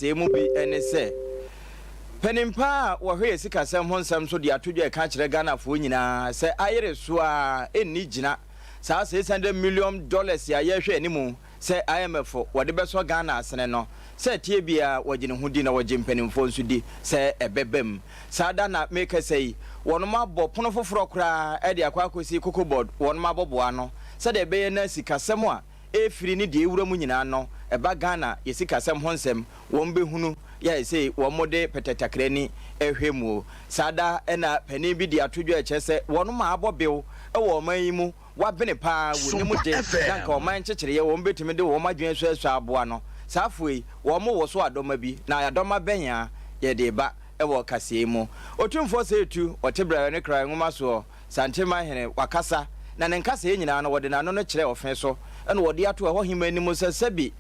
Kaseɛ mu bi ne sɛ, panin pa a wɔhwɛ yɛ sikasɛm ho nsɛm so de ato dwa ɛka kyerɛ Ghanafoɔ nyinaa sɛ ayere so a ɛnni gyina saa $600 million a yɛrehwɛ anim sɛ IMF wɔde bɛsɔ Ghana asene no, sɛ ɛteɛ biara wɔgye ne ho di na wɔgye mpanimfoɔ nso di sɛ ɛbɛba mu. Saa da na merekasa yi, wɔnom abɔ pono foforɔ koraa de akɔ akɔsi Cocobod wɔnom abɔboa ano sɛdeɛ ɛbɛyɛ na sikasɛm a ɛrefiri ne deɛ ɛwura mu nyinaa no ɛba Ghana yɛ sikasɛm ho nsɛm wɔn bɛhunu yɛ a ɛsei wɔn de pɛtɛtakrani rehwɛ muo. Saa da na panin bi de ato dwa ɛkyerɛ sɛ wɔnom a abɔ bew wɔ ɔman yi mu wɔabene paa, wɔnim de, na anka ɔman nkyekyereɛ wɔn bɛtumi de wɔn adwene asuasua aboa no. Saa afoɔ yi, wɔn wɔ so adɔma bi, na adɔma bɛn a yɛde reba wɔ kaseɛ yi mu. Otumfoɔ Seitu, ɔte Brɛwɛ ne Kraɛ nwoma soɔ, Santeman hene, wakasa, na ne nkasɛɛ nyinaa no wɔde n'ano no kyerɛ ɔfe so, ɛna wɔde ato ɛhɔ hema anim sɛ sɛbi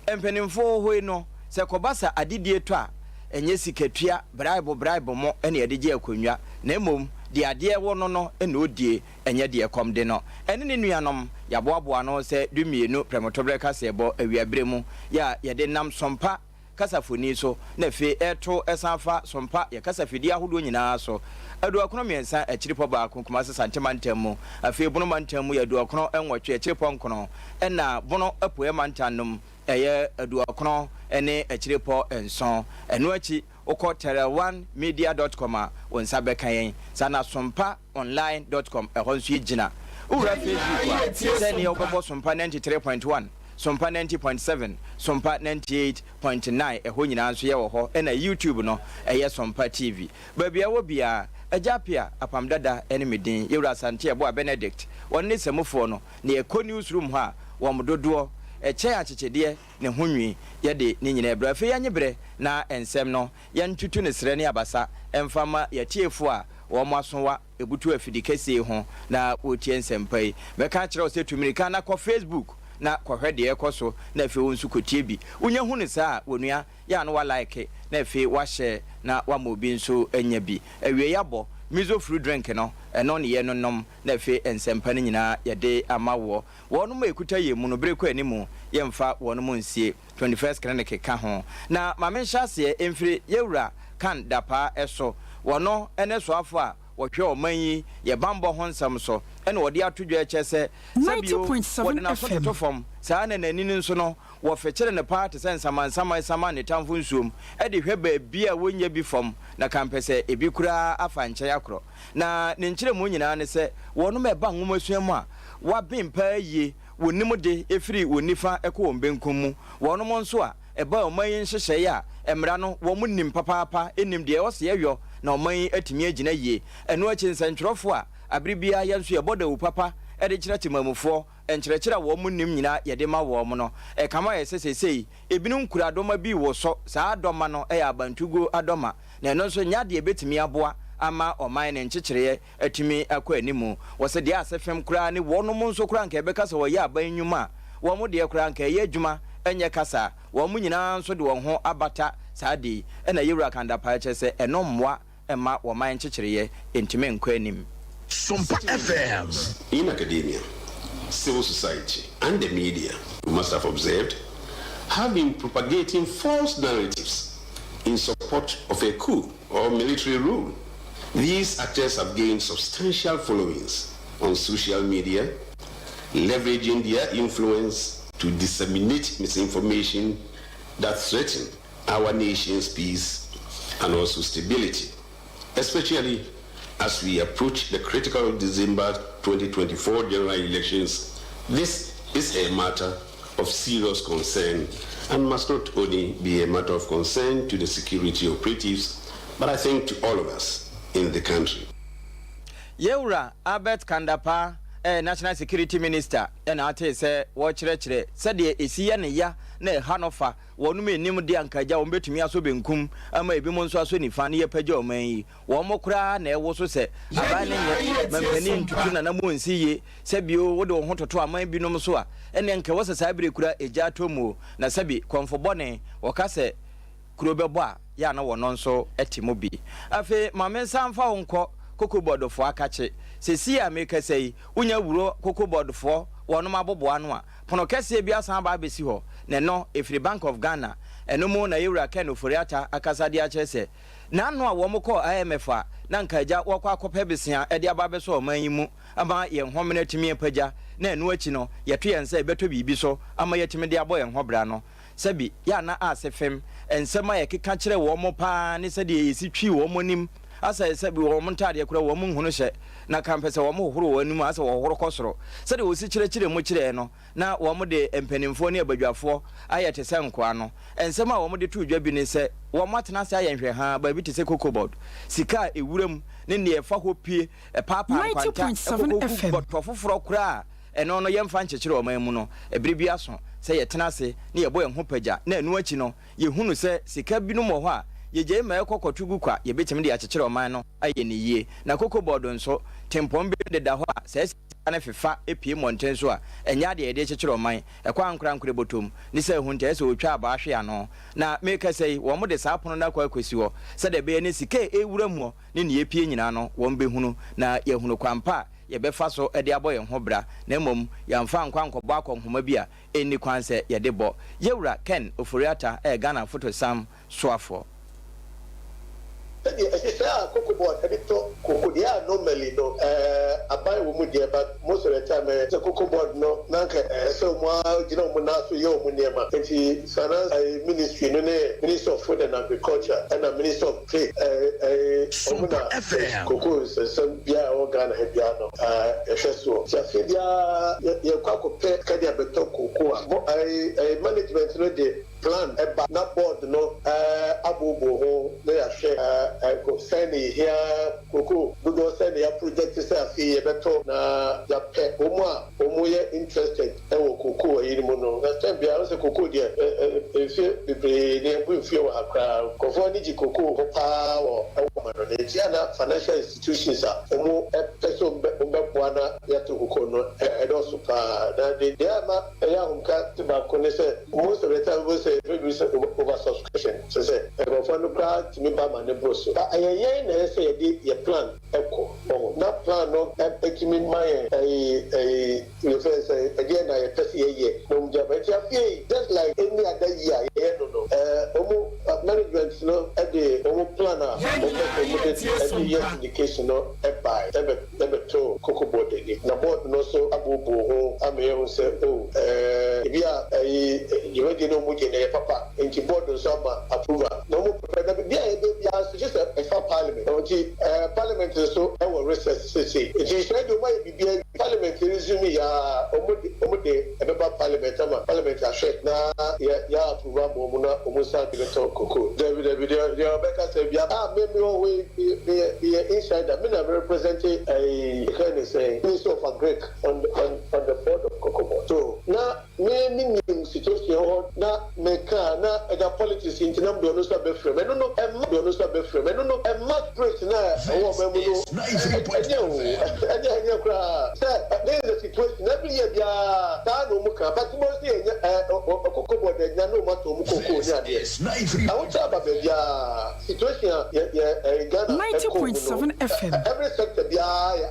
mpanimfoɔ wɔ hɔ yi no, sɛ ɛkɔba sɛ adedie tɔ a, ɛnyɛ sikatua, braibo braibo mo na yɛde gye akonnwa, na mmom deɛ adeɛ wɔ no no na ɔdie. Ɛnyɛ deɛ ɛkɔm de no. Ɛne ne nuanom, yɛaboaboa ano sɛ 12 prɛmotoberɛ kaseɛbɔ awiaberɛ mu, yɛ a yɛde nam Sompa kasafoni so na afei ɛreto san fa Sompa yɛ kasafidie ahodoɔ nyinaa so. Aduɔkono mmiɛnsa akyiripɔ baako Kumase Sante mantam mu, afei Bono mantam mu yɛ 98 akyiripɔ nkono, ɛna Bono Apueɛ mantam nom ɛyɛ 90 ne akyiripɔ nson. Ɛno akyi wokɔ terrell1media dot com a wo nsa bɛka yɛn. Saa na Sompa. Online dot com ɛhɔ nso yɛgyina. Wowura Facebook a, sɛ neɛ wobɛbɔ Sompa 93.1, Sompa 90.7, Sompa 98.9 ɛhɔ nyinaa nso yɛwɔ hɔ ɛna YouTube no ɛyɛ Sompa TV. Baabi a ɛwɔ biara, Agya Appiah, Apam Dada ne me din, Yɛwura Asante Yeboah Benedict, wɔn ne samufoɔ no, na yɛkɔ news room hɔ a, wɔn dodoɔ ɛkyɛn akyekyedeɛ ne ho nwi, yɛde ne nyinaa brɛ. Afei yɛnye berɛ na nsɛm no yɛntutu no serɛ ne abasa mfa mma yɛatiefoɔ a wɔn asowa butu afidi kɛseɛ yi ho na wɔretie nsɛmpa yi. Mɛka akyerɛ wo sɛ tu mmirika na kɔ Facebook na kɔhwɛ deɛ ɛrekɔ so na afei wo nso kɔtie bi. Wonya hu no saa a, onua, yɛ a na woalaeke na afei woahyɛ na woama obi nso anya bi. Awiei abɔ, Mizo fruit drink no, ɛno ne yɛnonom na afei nsɛmpa no nyinaa yɛde ama woɔ. Wɔnom a ɛkuta yɛn mu no, bere kɔ anim, yɛmfa wɔnom nsie. 21st Clinic ka ho. Na ma menhyɛ aseɛ mfiri Yɛwura Kan Dapaah so. Wɔno ne soafoɔ a wɔhwɛ ɔman yi yɛ banbɔ ho nsɛm so na wɔde ato dwa kyɛ sɛ sɛbio 90.7 wɔde n'aso FM. toto fam saa na n'ani no nso no wɔfekyere no paa te sɛ nsamansaman saman ne tamfo nsuom de hwɛ baabi a wɔnnya bi fam na kampɛsɛ ebi koraa afa nkyɛn akorɔ. Na ne nkyerɛmu nyinaa ne sɛ wɔnom ɛba nwomasua mu a wɔaben paa yie Wɔnim de firi wɔn nifa kɔ wɔn benkum mu. Wɔnom nso a ɛba ɔman yi nhyehyɛeɛ a mmara no wɔn nim papaapa nim deɛ ɛwɔ sɛ yɛyɔ na ɔman yi atumi agyina yie. Ɛno akyi nsɛntwerɛfoɔ a abere biara yɛn nso yɛbɔ dawuru papa de kyerɛ temamufoɔ nkyerɛkyerɛ a wɔn nnim nyinaa yɛde ma wɔn no ɛkame ayɛ sɛ seesei ebinom kura adɔma bi wosɔ saa adɔma no yɛ abantuguo adɔma na ɛno nso nyɛ adeɛ ɛbɛtumi aboa ama ɔman ne nkyekyereɛ atumi akɔ anim. Wɔse deɛ ase fem koraa ne wɔnom nso koraa anka yɛbɛka sɛ wɔyɛ aban nnwuma a, wɔn deɛ koraa anka ɛyɛ adwuma ɛnyɛ kasa. Wɔn nyinaa nso de wɔn ho abata saa ade yi. Ɛna Yewura Kandapaa kyerɛ sɛ ɛno mmoa mma wɔman nkyekyereɛ ntumi nkɔ anim. Sompa FM. In academia, civil society, and the media, you must have observed, have been propagating false narratives in support of a coup or military rule. These actors have gained substantial followings on social media, leveraging their influence to disseminate misinformation that threaten our nation's peace and also stability, especially as we approach the critical December 2024 general elections. This is a matter of serious concern and must not only be a matter of concern to the security operatives, but I think to all of us in the country. Yɛwura Albert Kan-Dapaah, National Security Minister na atee sɛ wɔrekyerɛkyerɛ sɛdeɛ ɛsi yɛ ne ya na ɛha no fa wɔnom nnim deɛ anka agya wɔn bɛtumi asɔ benkum ama ebinom nso asɔ nifa na yɛpagya ɔman yi. Wɔn koraa na ɛwoso sɛ aban no nyɛ mampanin ntutu nanamu nsi yie sɛ bio wode wo ho toto aman binom so a ɛnneɛ nka ɛwɔ sɛ saa bere kura egya atɔ mu o na sɛbi kɔmfo bɔne wɔka sɛ kuro bɛbɔ a yɛ a na wɔno nso te mu bi. Afei ma me nsa mfa wo nkɔ Cocobod foɔ akakye. Seesei a merekasa yi, wonya wuro Cocobod foɔ wɔnom aboboa ano a, pono kɛseɛ bi asan aba abɛsi hɔ, na ɛno ɛfiri Bank of Ghana. Ɛno mu na Yɛwura Ken Ofori-Atta akasa de akyerɛ sɛ n'ano a wɔn kɔɔ IMF a na nka agya wɔkɔ akɔpɛ besea de aba abɛsɔ ɔman yi mu ama yɛn homene atumi apagya, na ɛno akyi no yɛto yɛn nsa yɛbɛtɔ biribi so ama yɛatumi de abɔ yɛn ho bra no. Sɛbi, yɛ a na ase fem. Nsɛm a yɛkeka kyerɛ wɔn paa ne sɛdeɛ yɛsi twi wɔn anim asɛ sɛbi wɔn ntaadeɛ koraa wɔn nhunu hyɛ, na kampɛ sɛ wɔn hohoro wɔn anim a asɛ wɔhohoro kɔ soro. Sɛdeɛ wɔsi kyerɛkyerɛ mu kyerɛɛ no, na wɔde mpanimfoɔ ne abadwafoɔ ayɛ te sɛ nkoa no. Nsɛm a wɔde too dwa bi ne sɛ wɔatena ase ayɛ nhwɛhaa baabi te sɛ Cocobod, sika a ɛwura mu ne nea ɛfa hɔ pue, ɛpaapaa nkwanta, 90.7 ɛkɔkɔgu FM. bɔtɔ foforɔ koraa a ɛno no yɛmfa nkyekyere ɔman mu no. Ɛberɛ bi aso sɛ yɛtena ase na yɛbɔ yɛn ho pagya, na ɛno akyi no yɛhunu sɛ sika binom wɔ hɔ a yɛgyae ma ɛkɔ kɔto gu kwa, yɛbɛtumi de akyekyere ɔman no ayɛ no yie. Na Cocobod nso, tempɔn bi deda hɔ a saa sika no fefa pue mmɔnten so a, ɛnyɛ adeɛ a yɛde kyekyere ɔman. Ɛkɔ ankorankorɛ bɔtɔm ne sɛ ahunta ɛsɛ ɔtwa abaa hwe ano. Na merekasa yi, wɔde saa pono no akɔ akɔsi hɔ sɛdeɛ ɛbɛyɛ ne sika a ɛrewura mu ne nea epue nyinaa no, wɔbɛhunu, na yɛahunu kwan pa a yɛbɛfa so de abɔ yɛn ho bra, na mmom yɛamfa ankɔ ankɔbɔ akɔnhoma bi a ɛnni kwan sɛ yɛde bɔ. Yɛwura Ken Ofori-Atta yɛ Ghana Fotosam soafoɔ. Sɛdeɛ ɛhyehyɛ a Cocoa Board de tɔ koko deɛ a, normally no aban wɔ mu deɛ, but most of the time ɛyɛ sɛ Cocoa Board no na anka ɛsɛ sɛ wɔn ara gyina wɔn nan so yɛ wɔn nneɛma. Nti Finance Ministry no ne Ministry of Food and Agriculture ɛna Ministry of Trade, wɔn na koko nsɛnsɛm biara a ɛwɔ Ghana ha biara no ɛhwɛ soɔ. Nti afei biara yɛkɔ akɔpɛ sika de abɛtɔ koko a, management no de plan ɛba na board no abooboo ho na yɛahwɛ sɛn ne yɛhia koko dodoɔ, sɛn ne yɛaproject sɛ afei yɛbɛtɔ, na yɛapɛ wɔn a wɔn yɛ interested ɛwɔ koko ayi no mu no. Na time biara sɛ koko deɛ, mfie bebree ne ɛbu mfie wɔ ha koraa, nkurɔfoɔ ani gye koko ho paa wɔ ɛwɔ ma no ne nti ana financial institutions a wɔn ɛpɛ sɛ wɔn bɛboa na yɛato koko no ɛdɔɔso paa. Na deɛ ama ɛyɛ ahomka te baako ne sɛ most of the time wɔn sɛ ebi sɛ over subscription, kyerɛ sɛ nkurɔfoɔ no koraa tumi ba ma ne boro so. Ɛyɛ yɛn na ɛyɛ sɛ yɛde yɛ plan ɛkɔ ɔho na plan no ɛtumi ma yɛn ɛyi yɛfɛ sɛ ɛdeɛ na yɛpɛ sɛ yɛyɛ na wɔn gya ba. Nti afei, just like any other year yɛyɛ no, wɔn management no ɛde wɔn plan a wɔn pɛ sɛ wɔn de ɛde yɛ syndication no ɛbae ɛbɛto Cocoa Board ani, na board no nso abooboo ho ama yɛn ho sɛ o ebi a ɛyi dwumadie no wɔn gye na ɛyɛ papa, nti board nso ama approval na wɔn prepare na bibi a yɛbɛ biara nso gye sɛ ɛfa Parliament. Nti Parliament nso ɛwɔ recess sese, nti sɛ ɛde wɔn ayɛ bibi awie, Parliament resume yaa, wɔn de ɛbɛba Parliament ama Parliament ahwɛ na yɛ approve ama wɔn na wɔn nsa de bɛtɔ koko. Dabi, dabi, deɛ ɔbɛka sɛ bia a me wɔ hɔ yi, me yɛ insider, me na me represent ɛyɛ ne sɛ Minister of Agric on the board of Cocoa Board, so na me nim situation hɔ na meka na ɛda politics, nti na mde ɔno nso abɛfrɛ mu. Ɛno no ɛma de ɔno nso abɛfrɛ mu, ɛno no ɛma spirit na ɛwɔ ɔman mu no. Ɛnyɛ o, ɛnyɛ koraa sɛ this is the situation every year biara saa na ɔmu ka, but mo nso yɛ ɛ Cocoa Board ɛnya na ɔmu atɔ ɔmu koko ne adeɛ ahokyɛ aba baabiara. Situation a yɛ Ghana ɛkɔ mu no, 90.7 FM. every sector biara yɛ.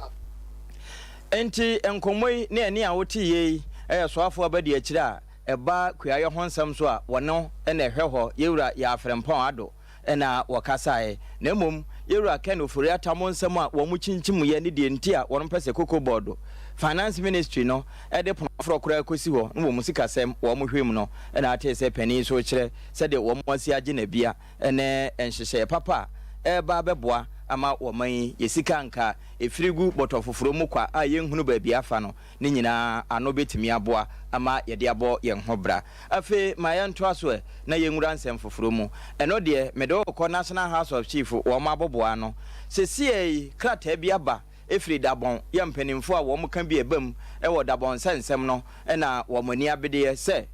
Nti nkɔmmɔ yi ne ɛne a wote yie yi ɛyɛ soafoɔ abadi akyire a ɛba kuayɛ ho nsɛm so a wɔno ɛna ɛhwɛ hɔ, Yɛwura Yaw Frempong Addo ɛna wɔkasaeɛ. Na mmom Yɛwura Ken Ofori-Atta mo nsɛm a wɔn kyinkyimyɛ ne deɛ nti a wɔn pɛ sɛ Cocoa Board, Finance Ministry no ɛde pono foforɔ koraa kɔsi hɔ ne wɔn sikasɛm wɔn hwɛ mu no, ɛna ate sɛ panin so kyerɛ sɛdeɛ wɔn asi agye n'abia ɛne nhyehyɛeɛ papa a ɛreba abɛboa ama wɔn yi yɛ sika nka ɛfiri gu bɔtɔ foforɔ mu kwa a yɛnhunu baabi afa no ne nyinaa ano bɛtumi aboa ama yɛde abɔ yɛn ho bra. Afei ma yɛntoa so ɛ na yɛnwura nsɛm foforɔ mu. Ɛno deɛ, mede wokɔ National House of Chief wɔn aboboa no sesie yi, krataa bi aba ɛfiri Dabɔn yɛ mpanimfoɔ a wɔn ka bi ɛba mu ɛwɔ Dabɔn nsɛnsɛm no, ɛna wɔn ani abedeɛ sɛ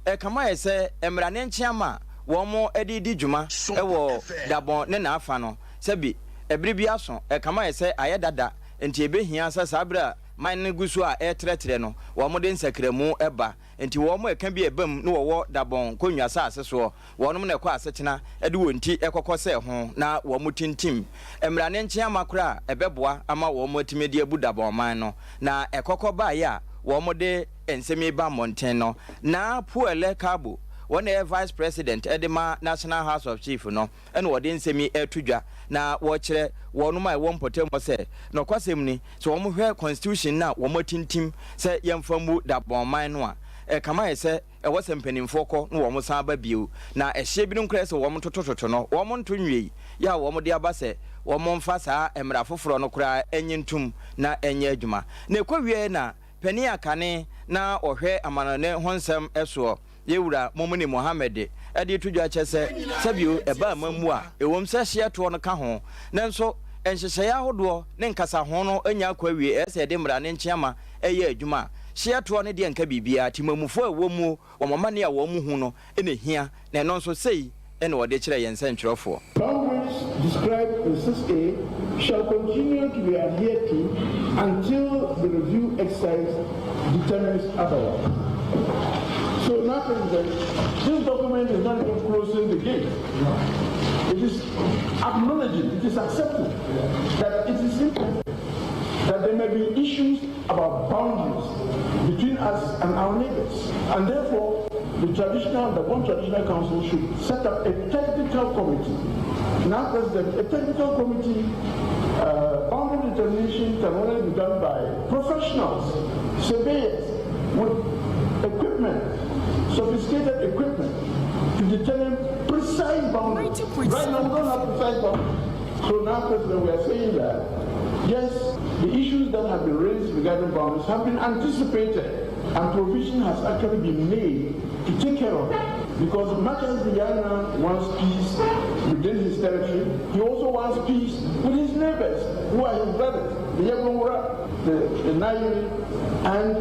ɛkama yɛ sɛ mmara ne nkyeama a wɔn de di dwuma ɛwɔ Dabɔn ne n'afa no, sɛbi ɛbere bi aso, ɛkama yɛ sɛ ayɛ dada, nti ɛbɛhia sɛ saa berɛ a man no gu so a ɛretrɛtrɛ no, wɔn de nsakramu ɛba. Nti wɔn ɛka bi ɛba mu na wɔwɔ Dabɔn kɔnnwa asase soɔ, wɔnom na ɛkɔ asetena de wɔn ti ɛkɔkɔ sɛ ho na wɔn tintim mmara ne nkyeama koraa a ɛbɛboa ama wɔn atumi de abu Dabɔn man no. Na ɛkɔkɔ baeɛ a wɔn de nsɛm yi ba mmɔnten no, na Puɛlɛ Kabo. Wɔn na ɛyɛ Vice President de ma National House of Chief no na wɔde nsɛm yi reto dwa na wɔrekyerɛ wɔnom a ɛwɔ mpɔtam hɔ sɛ nɔkwasɛm ni sɛ wɔn hwɛ Constitution no a wɔn atintim sɛ yɛmfa mmu Dagbɔn man no a ɛkama ayɛ sɛ ɛwɔ sɛ mpanimfoɔ kɔ na wɔn san ba bio na ɛhyeɛ binom koraa sɛ wɔn totototo no wɔn nto nwiei yɛ a wɔn de aba sɛ wɔn mfa saa mmara foforɔ no koraa nye ntom na ɛnyɛ adwuma na ɛkɔ wieɛ na panin a kane na ɔhwɛ amanɔne ho nsɛm soɔ Yɛwura Mumuni Mohammed de reto dwa kyɛ sɛ, sɛbio ɛba amammuo a, ɛwom sɛ hyeɛ toɔ no ka ho, nanso nhyehyɛeɛ ahodoɔ ne nkasaho no anya akɔ awie, ɛyɛ sɛ yɛde mmara ne nkyeama yɛ adwuma a, hyeɛ toɔ no deɛ nka biribiara, temammufoɔ a ɛwɔ muo, wɔn amanneɛ a wɔn hu no na ɛhia, na ɛno nso sei na wɔde kyerɛ yɛn nsɛntwerɛfoɔ. Boundaries described in 6A shall continue to be adhered to until the review exercise determines otherwise. So now, President, this document is not even closing the gate. It is acknowledging, it is accepting that it is imperfect, that there may be issues about boundaries between us and our neighbors. And therefore, the one traditional council should set up a technical committee. Now, President, a technical committee, boundary determination can only be done by professionals, surveyors, with equipment, sophisticated equipment, to determine precise boundaries. Right now, we don't have precise boundaries. So now, President, we are saying that, yes, the issues that have been raised regarding boundaries have been anticipated, and provision has actually been made to take care of it. Because much as the Ya Na wants peace within his territory, he also wants peace with his neighbors, who are his brothers, the Yagbonwura, the Nayiri, and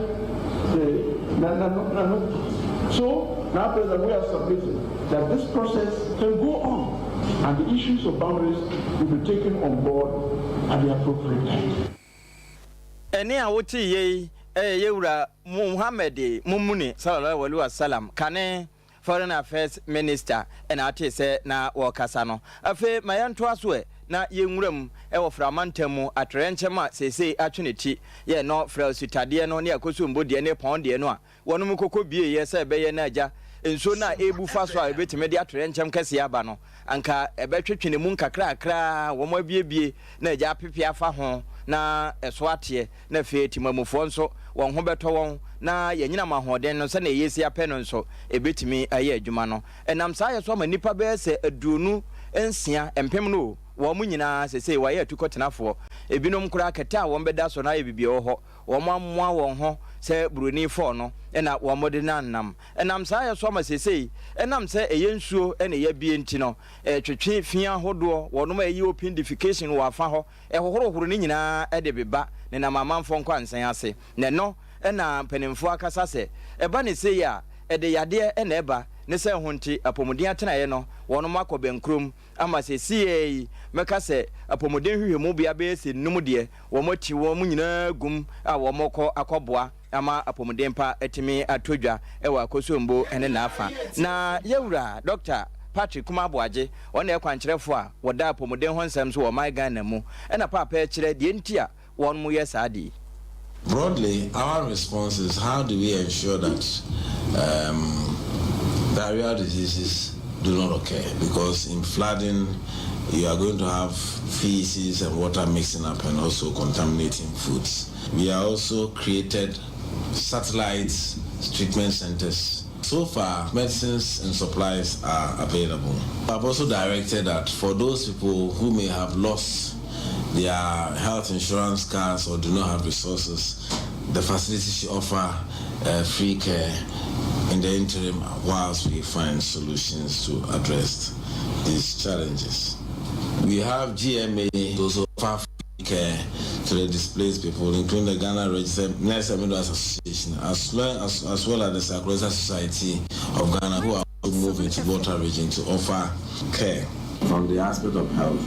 the Nano. So now, President, we are submitting that this process can go on, and the issues of boundaries will be taken on board at the appropriate time. Ɛne a wote yei ɛyɛ yɛwura Muhammed Mumuni sallallahu alaihi wasallam, kane Foreign Affairs Minister, ɛna ate sɛ na wɔrekasa no. Afei ma yɛntoa so ɛ na yɛnwura mu ɛwɔ framantam mu atrɛnkyɛm a seesei atwe ne ti yɛ no frɛ sutadeɛ no ne Akosombo deɛ ne Kpong deɛ no a wɔnom kɔkɔ bieeɛ sɛ ɛbɛyɛ no agya nsuo no a ɛrebu fa so a ɛbɛtumi de atrɛnkyɛm kɛseɛ aba no, anka ɛbɛtwetwe ne mu nkakrakra. Wɔn abiebie na agya apepe afa ho na ɛso ateɛ, na afei timamufoɔ nso wɔn ho bɛtɔ wɔn na yɛnyinam ahoɔden no sɛnea yɛsi apɛ no nso ɛbɛtumi ayɛ adwuma no. Ɛnam saa yɛ so ama nnipa bɛyɛ sɛ 26,000 no o, wɔn nyinaa sesei wɔayɛ atukɔtenafoɔ. Ebinom koraa kɛtɛ a wɔn bɛda so no ayɛ bibi wɔ hɔ, wɔn amoa wɔn ho sɛ buroni fɔɔ no ɛna wɔn de nanam. Ɛnam saa yɛ so ama sesei ɛnam sɛ ɛyɛ nsuo ɛna ɛyɛ bie nti no ɛtwetwe fi ahodoɔ, wɔnom a ɛyɛ open defecation wɔ afa hɔ, ɛhohorohoro ne nyinaa ɛde beba nenam amanfoɔ nkwansen ase. Na ɛno ɛna mpanimfoɔ akasa sɛ ɛba ne sei a, ɛde yadeɛ ɛna ɛba ne sɛ ho nti apɔmuden atenaeɛ no wɔnom akɔ bɛnkurom ama sɛ sie yi mɛka sɛ apɔmuden hwehwɛmu bea bɛyɛ sɛ nnum deɛ wɔn akyi wɔn nyinaa gum a wɔn kɔ akɔboa ama apɔmuden pa atumi atɔ dwa ɛwɔ Akosombo ne n'afa. Na yɛwura Dr Patrick Kuma Aboagye, ɔno ɛkwankyerɛfoɔ a wɔda apɔmuden ho nsɛm so wɔ ɔman Ghana mu, ɛna paapa kyerɛ deɛ nti a wɔn mo yɛ saa deɛ. Broadly, our response is, how do we ensure that diarrheal diseases do not occur? Because in flooding, you are going to have feces and water mixing up and also contaminating foods. We are also created satellite treatment centers. So far, medicines and supplies are available. I've also directed that for those people who may have lost their health insurance cards or do not have resources, the facility should offer free care in the interim whilst we find solutions to address these challenges. We have GMA also offer free care to the displaced people, including the Ghana Registered Nurse and Midwives Association, as well as the Psychological Society of Ghana, who are moving to Volta Region to offer care. From the aspect of health,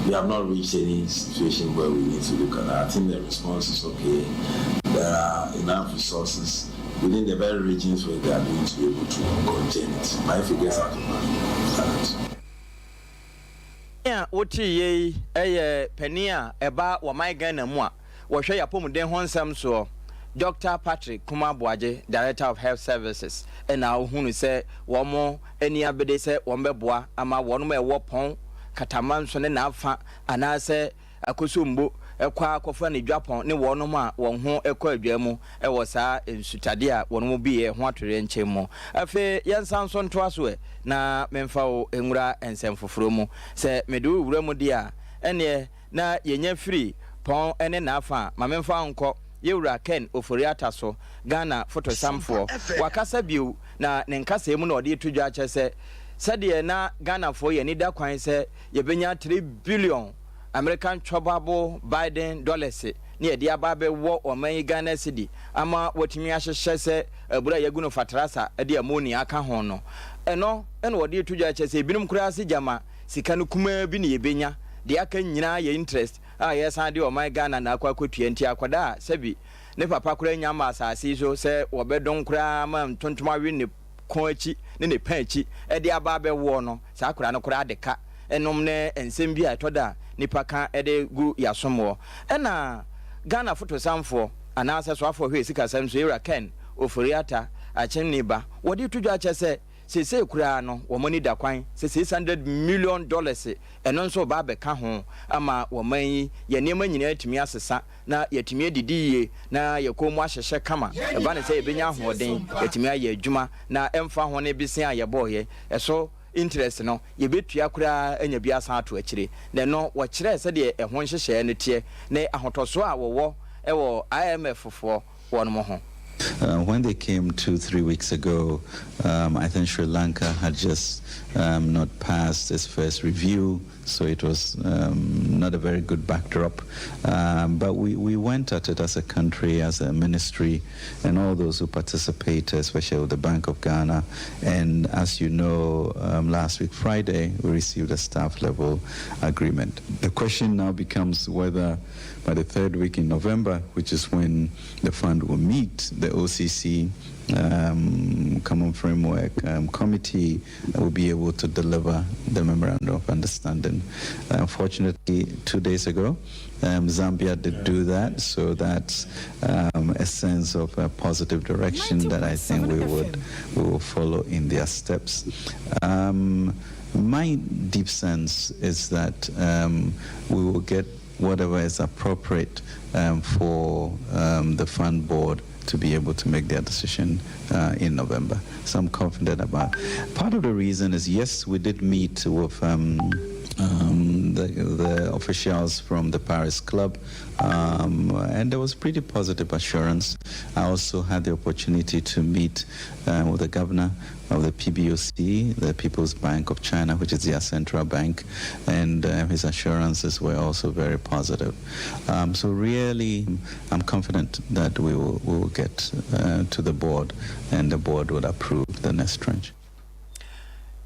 we have not reached any situation where we need to look at that. I think the response is okay. There are enough resources within the very regions where they are going to be able to contain it. But if it gets out of hand, A wote yei ɛyɛ panin a ɛba wɔman Ghana mu a wɔhwɛ yɛ apɔmuden ho nsɛm soɔ. Dɔkta Patrick Kuma Boagye, Director of Health Services, na ohunu sɛ wɔn ani abere sɛ wɔbɛboa ama wɔn a ɛwɔ Pɔn, Katamanso ne n'afa anaasɛ Akosombo kɔ ara kɔfa ne dwapɔn ne wɔnom a wɔn ho kɔ adwaa mu wɔ saa nsutadeɛ a wɔnom buiɛ ho atoyerɛnkyɛm mu. Afei yɛnsan nso ntoa so ɛ na memfa wo nwura nsɛm foforɔ mu. Sɛ mede wo wura mu deɛ a, ɛnneɛ na yɛnya firi Pɔn ne n'afa a, ma memfa wo nkɔ Yɛwura Ken Ofori-Atta so, Ghana fotosamfoɔ. Wakasa bio na ne nkasɛɛ mu na ɔde reto dwa akyerɛ sɛ sɛdeɛ na Ghanafoɔ yɛn ani da kwan sɛ yɛbɛnya 3 billion American Chobabo Biden dollars ne yɛde aba abɛwɔ ɔman yi Ghana cedi ama watumi ahyehyɛ sɛ abura a yɛagu no fatrasa de ammonia aka ho no. Ɛno na wɔde reto dwa kyerɛ sɛ ebinom koraa se gyama sika no kumaa bi na yɛbɛnya, deɛ aka nyinaa yɛ interest a yɛresan de ɔman Ghana na akɔ akɔtua nti akwadaa a sɛbi ne papa koraa nnya mmaa asase yi so sɛ wɔbɛdɔn koraa ma ntontom awe ne kɔn akyi ne ne pɛn akyi de aba abɛwoɔ no, saa akwadaa no koraa de ka nom ne nsɛm bi a ɛtɔ da a nnipa ka de gu y'asomwoɔ. Ɛna Ghana fotosanfoɔ anaasɛ soafoɔ hwɛ sikasɛm so, Yɛwura Ken Ofori-Atta, Akyemni ba, wɔde to dwa kyɛ sɛ seesei koraa no wɔn ani da kwan sɛ $600 million ɛno nso reba abɛka ho ama wɔman yi yɛn nneɛma nyinaa atumi asesa na yɛatumi adidi yie, na yɛn kɔn mu ahyehyɛ kama. Ɛba no sɛ yɛbɛnya ahoɔden, yɛatumi ayɛ adwuma, na ɛmfa ho ne bese a yɛbɔeɛ, ɛso interest no, yɛbɛtua koraa anya bi asan ato akyire. Na ɛno, wɔkyerɛɛ sɛdeɛ ɛho nhyehyɛeɛ no teɛ, ne ahotɔsoɔ a wɔwɔ wɔ IMF foɔ wɔnom ho. When they came 2, 3 weeks ago, I think Sri Lanka had just not passed its first review, so it was not a very good backdrop. But we went at it as a country, as a ministry, and all those who participated, especially with the Bank of Ghana. And as you know, last week, Friday, we received a staff level agreement. The question now becomes whether by the third week in November, which is when the fund will meet, the OCC Common Framework Committee will be able to deliver the memorandum of understanding. Unfortunately, 2 days ago, Zambia did do that, so that's a sense of a positive direction that I think we will follow in their steps. My deep sense is that we will get whatever is appropriate for the fund board to be able to make their decision in November. So I'm confident about. Part of the reason is, yes, we did meet with the officials from the Paris Club, and there was pretty positive assurance. I also had the opportunity to meet with the governor of the PBOC, the People's Bank of China, which is their central bank, and his assurances were also very positive. So really, I'm confident that we will get to the board, and the board will approve the next tranche.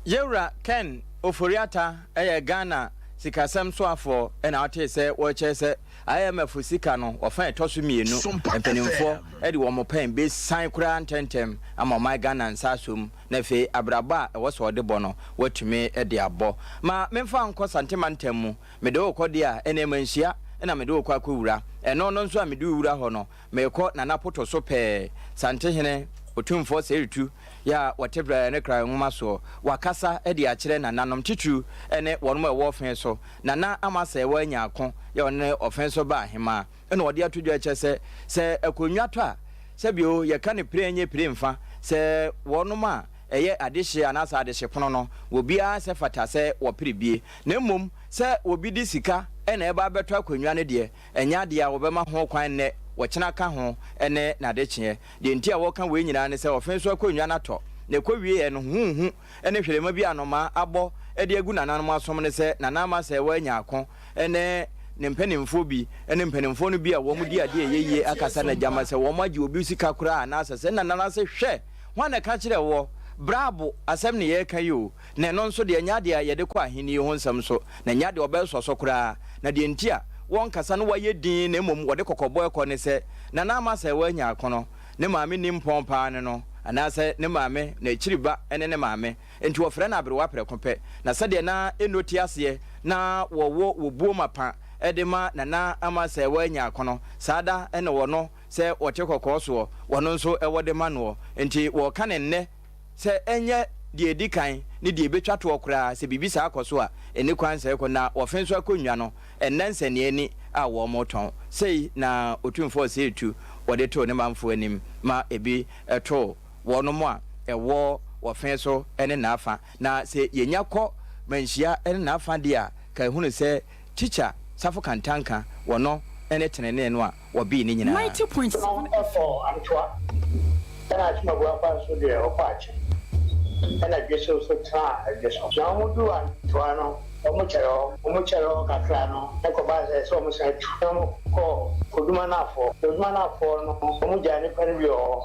Yɛwura Ken Ofori-Atta ɛyɛ Ghana sikasɛm soafoɔ ɛna ɔte sɛ wɔkyerɛ sɛ IMF sika no wɔfa ɛtɔ so mmienu mpanimfoɔ ɛde wɔn pɛn bɛsan koraa ntɛntɛm ama ɔman Ghana nsa asom na afei abrabɔ a ɛwɔ sɛ ɔde bɔ no watumi de abɔ. Ma memfa nkɔ Santema ntam mu mede wokɔ deɛ a ɛna ɛma nhyia ɛna mede wokɔ akɔwura ɛno no nso a mede wura hɔ no merekɔ Nana Poto so pɛɛ. Santehene Otumfoɔ Sɛritu yɛ a wɔte brɛ ne kra nwoma soɔ wakasa de akyerɛ nananom titiriw ne wɔn a ɛwɔ ɔfe so. Nana Ama sɛ wɔanya ako yɛ ɔne ɔfe so ba ahemaa ɛna ɔde ato dwa kyerɛ sɛ sɛ akonnwa tɔ a sɛbio yɛka ne pire nyɛ pire mfa sɛ wɔnom a ɛyɛ adehye anaasɛ adehye pono no obiara sɛ fata sɛ wɔpere bie na mmom sɛ obi de sika ɛna ɛba abɛtɔ akonnwa no deɛ ɛnyɛ adeɛ a wɔbɛma ho kwan nnɛ wɔkyena ka ho ne n'adekyeɛ. Deɛ nti a wɔka wei nyinaa ne sɛ ɔfe so akonnwa no atɔ na ɛkɔ wieɛ no huhu ne hwerɛma bi anomaa abɔ de agu nananom asom ne sɛ Nana Ama sɛ wɔanya ako ne ne mpanimfoɔ bi ne mpanimfoɔ no bi a wɔn di adeɛ ɛyɛ yie akasa na gyama sɛ wɔn agye obi sika koraa anaasɛ sɛ nana no ase hwɛ hwan na ɛka kyerɛ wɔ brabo asɛm ne yɛreka yi o. Na ɛno nso deɛ ɛnyɛ adeɛ a yɛde kɔ ahenni ho nsɛm so na ɛnyɛ adeɛ ɔbɛsɔ so koraa. Na deɛ nti a wɔnkasa no wɔayɛ din na mmom wɔde kɔkɔbɔ ɛkɔ ne sɛ Nana Ama sɛ wɔanya ako no ne maame nim pɔn paa ne no anaasɛ ne maame na akyiri ba ne ne maame nti wɔfrɛ no aberewa prɛko pɛ. Na sɛdeɛ na ɛno te aseɛ na wɔwɔ wɔbuo mapa de ma Nana Ama sɛ wɔanya ako no saa da na wɔno. sɛ wɔte kɔkɔɔ soɔ, wɔno nso wɔ de ma noɔ. Nti wɔreka no nnɛ sɛ ɛnyɛ deɛ ɛdi kan ne deɛ ɛbɛtwa toɔ koraa, sɛ biribi saa kɔ so a, ɛnni kwan sɛ ɛkɔ, na wɔfe nso akonnwa no ɛnnɛ nsɛnneɛ a wɔretɔn. Sei na Otumfoɔ Osei Tu wɔde too ne manfoɔ anim ma ebi too wɔnom a ɛwɔ wɔfe so ne n'afa. Na sɛ yɛnya kɔ Manhyia ne n'afa deɛ a, ka hunu sɛ Tikya Safo Kantanka wɔno ne tenenee no a wɔbee ne nyinaa. No kɔɔ Antoa, ɛna Akyem Abuakwa nso deɛ ɔkɔɔ Akyem, ɛna Dweso nso tenaa Dweso. Na wɔn duu Antoa no, wɔn kyɛrɛ hɔ, wɔn kyɛrɛ hɔ kakra no, ɛkɔbaa sɛ ɛsɛ wɔn san tu, na wɔn kɔɔ Koduma Naafoɔ. Koduma Naafoɔ no, wɔn gyaa nnipa no bi wɔ hɔ,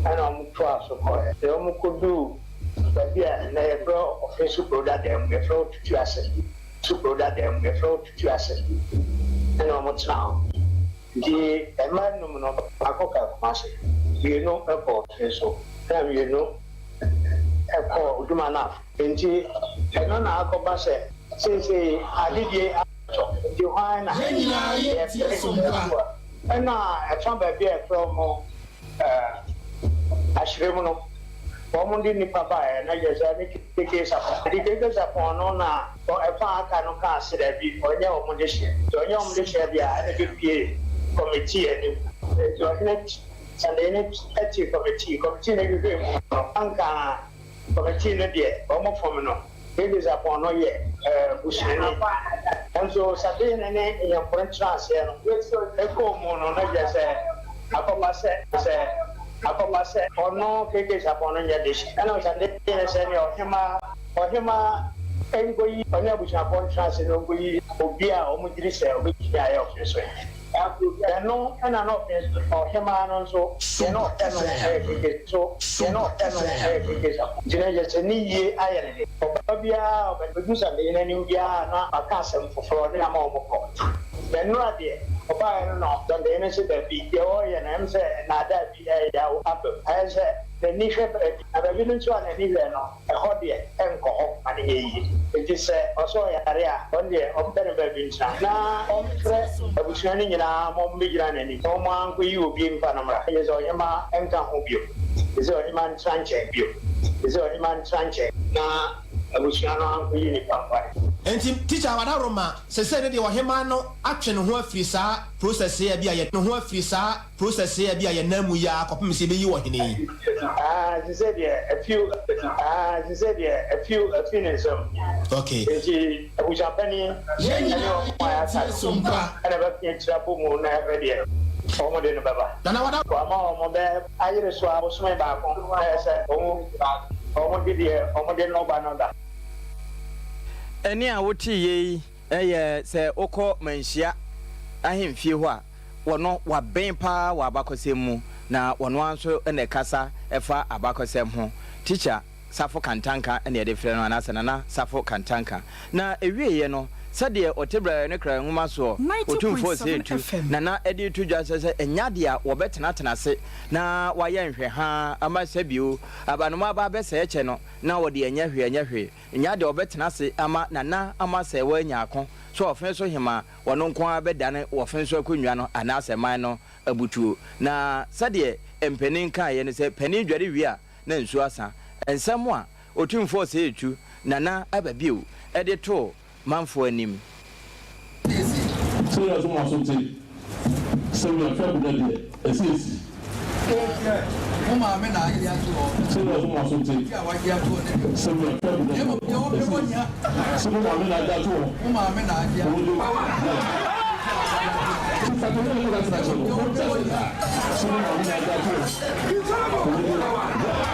ɛna wɔn toaa so kɔɔɛ. Na wɔn kɔduu baabi a ɛnnɛ yɛfrɛ hɔ Ɔfenso kuro dada mu, yɛfrɛ hɔ Tutuase, so kuro dada mu, yɛfrɛ hɔ Tutuase, ɛna wɔn tenaa hɔ. Nti mma nnum no, baako kaa Kumasi, mmienu kɔɔ Finso, ɛna mmienu kɔɔ Oduma-Naf. Nti ɛno na akɔba sɛ seesei adedie atɔ, nti hwan na yɛpere atua? Ɛna ɛfa baabi a yɛfrɛ wɔn Ahyerem no, wɔn de nnipa baeɛ, na kyerɛ sɛ ɛne KK Sarpong. Nti KK Sarpong no na ɛfa a aka no kaa se dabi, ɔnyɛ wɔn dehyeɛ. Nti ɔnyɛ wɔn dehyeɛ deɛ a, ɛna ɛbɛpue kɔmitii anim. Nti ɔhene Sandehene tee kɔmitii, kɔmitii no hwehwɛɛ mu no, anka kɔmitii no deɛ wɔn fam no, KK Sarpong no yɛ busuani. Nanso Sandehene ne Nyɛmfo no tenaa aseɛ no, ɛkɔɔ mu no, na kyerɛ sɛ akɔba sɛ sɛ akɔba sɛ ɔno KK Sarpong no nyɛ dehye. Ɛna Sandehene sɛ neɛ ɔhemaa, ɔhemaa Ɛnkɔyi ɔne abusuafoɔ ntena ase na ɔnkɔyi obi a wɔn gyedi sɛ ɔbɛtumi ayɛ ɔfenso hene. Ɛno na na ɔfenso ɔhemaa no nso deɛ na ɔpɛ no yɛ keke so deɛ na ɔpɛ no yɛ keke sa. Nti na kyerɛ sɛ ne yie ayɛ no den. Ɔba biara a ɔbɛdu Santehene anim biara na waka asɛm foforɔ ne ama wɔn kɔ. Na nnora deɛ ɔbaeɛ no na Santehene se dabi, deɛ ɔreyɛ no ɛm sɛ nnaadaa bi reyɛ aba mu. Ayɛ sɛ n'ani hwɛ baabi na baabi no nso a n'ani hwɛ no Ɛhɔ deɛ, ɛnkɔ hɔ ma no nyɛ yie. Enti sɛ ɔsɛ ɔyare a, ɔno deɛ ɔmpɛ no baabi ntena, na ɔmfrɛ abusua no nyinaa ma wɔmmɛgyina n'anim, na wɔn ara nkɔyi obi mfa no mmra. Ɛnyɛ sɛ ɔhemmaa nka ho bio, ɛsɛ sɛ ɔhemmaa ntena nkyɛn bio, ɛsɛ sɛ ɔhemmaa ntena nkyɛn, na abusua no ankɔyi nnipa mfa no. Enti Teacher Wadaroma sesei no deɛ ɔhemaa no atwe ne ho afiri saa process yi a bi a yɛ ne ho afiri saa Process yɛ bi a yɛn nan mu yi ara kɔpem sɛ yɛbɛyi ɔhene yi. Ah, sesei deɛ afi ah, sesei deɛ afi afi ne nsam. Okay. Nti abusuapanin ɛne wɔn a yɛaka no ɛna ɛbɛka akyire abɔ mu na yɛahwɛ deɛ wɔn de no bɛba. Nana wada. Wama wɔn bɛ ayere so ara bosome baako na ɛyɛ sɛ wɔn wɔn de deɛ wɔn de no ba no ba. Ɛnne a woteeɛ yi yɛ sɛ wokɔ Manhyia ahemfie hɔ a, Wɔno waben paa wɔ abakɔsɛm mu na wɔno ara nso na ɛkasa fa abakɔsɛm ho. Tikya Safo Kantanka na yɛde frɛ no anaasɛ Nana Safo Kantanka. Na ɛwieɛ no, sɛdeɛ ɔte Brayɛ ne Kraeɛ nwoma soɔ, Otumfoɔ Osei Tu, Nana de reto dwa sɛ sɛ ɛnyɛ adeɛ a wɔbɛtenatena ase na wɔayɛ nhwɛhaa ama sɛbio abanoma aba abɛsɛe kyɛ no na wɔde ɛnyɛ hwee ɛnyɛ hwee, ɛnyɛ adeɛ a wɔbɛtena ase ama Nana ama sɛe wɔanya ako sɛ ɔfe so hemaa. Ɔno nko ara bɛdane wɔfe so akonnwa no anaasɛ man no abutuo. Na sɛdeɛ mpanin kaeɛ no sɛ panin dware wie a na nsuo asa. Nsɛm a Otumfoɔ Osei Tu Nana aba bio de too manfoɔ anim. Sɛ yɛ so mo aso nte sɛ wia fɛ bu na deɛ ɛsɛ esi. Mo maame na agye ato hɔ. Sɛ yɛ so mo aso nte Ti a wagye ato hɔ ne deɛ. sɛ wia fɛ bu na Na mmom deɛ deɛ ɔpɛ ɛsɛ wɔ esi. nya. Sɛ mo maame na agye ato hɔ. Mo maame na agye ato Owó hɔ. de Ti a wagye ato hɔ. Na mmom deɛ ɔpɛ wɔ nya. Sɛ mo maame na agye ato hɔ. Owó de.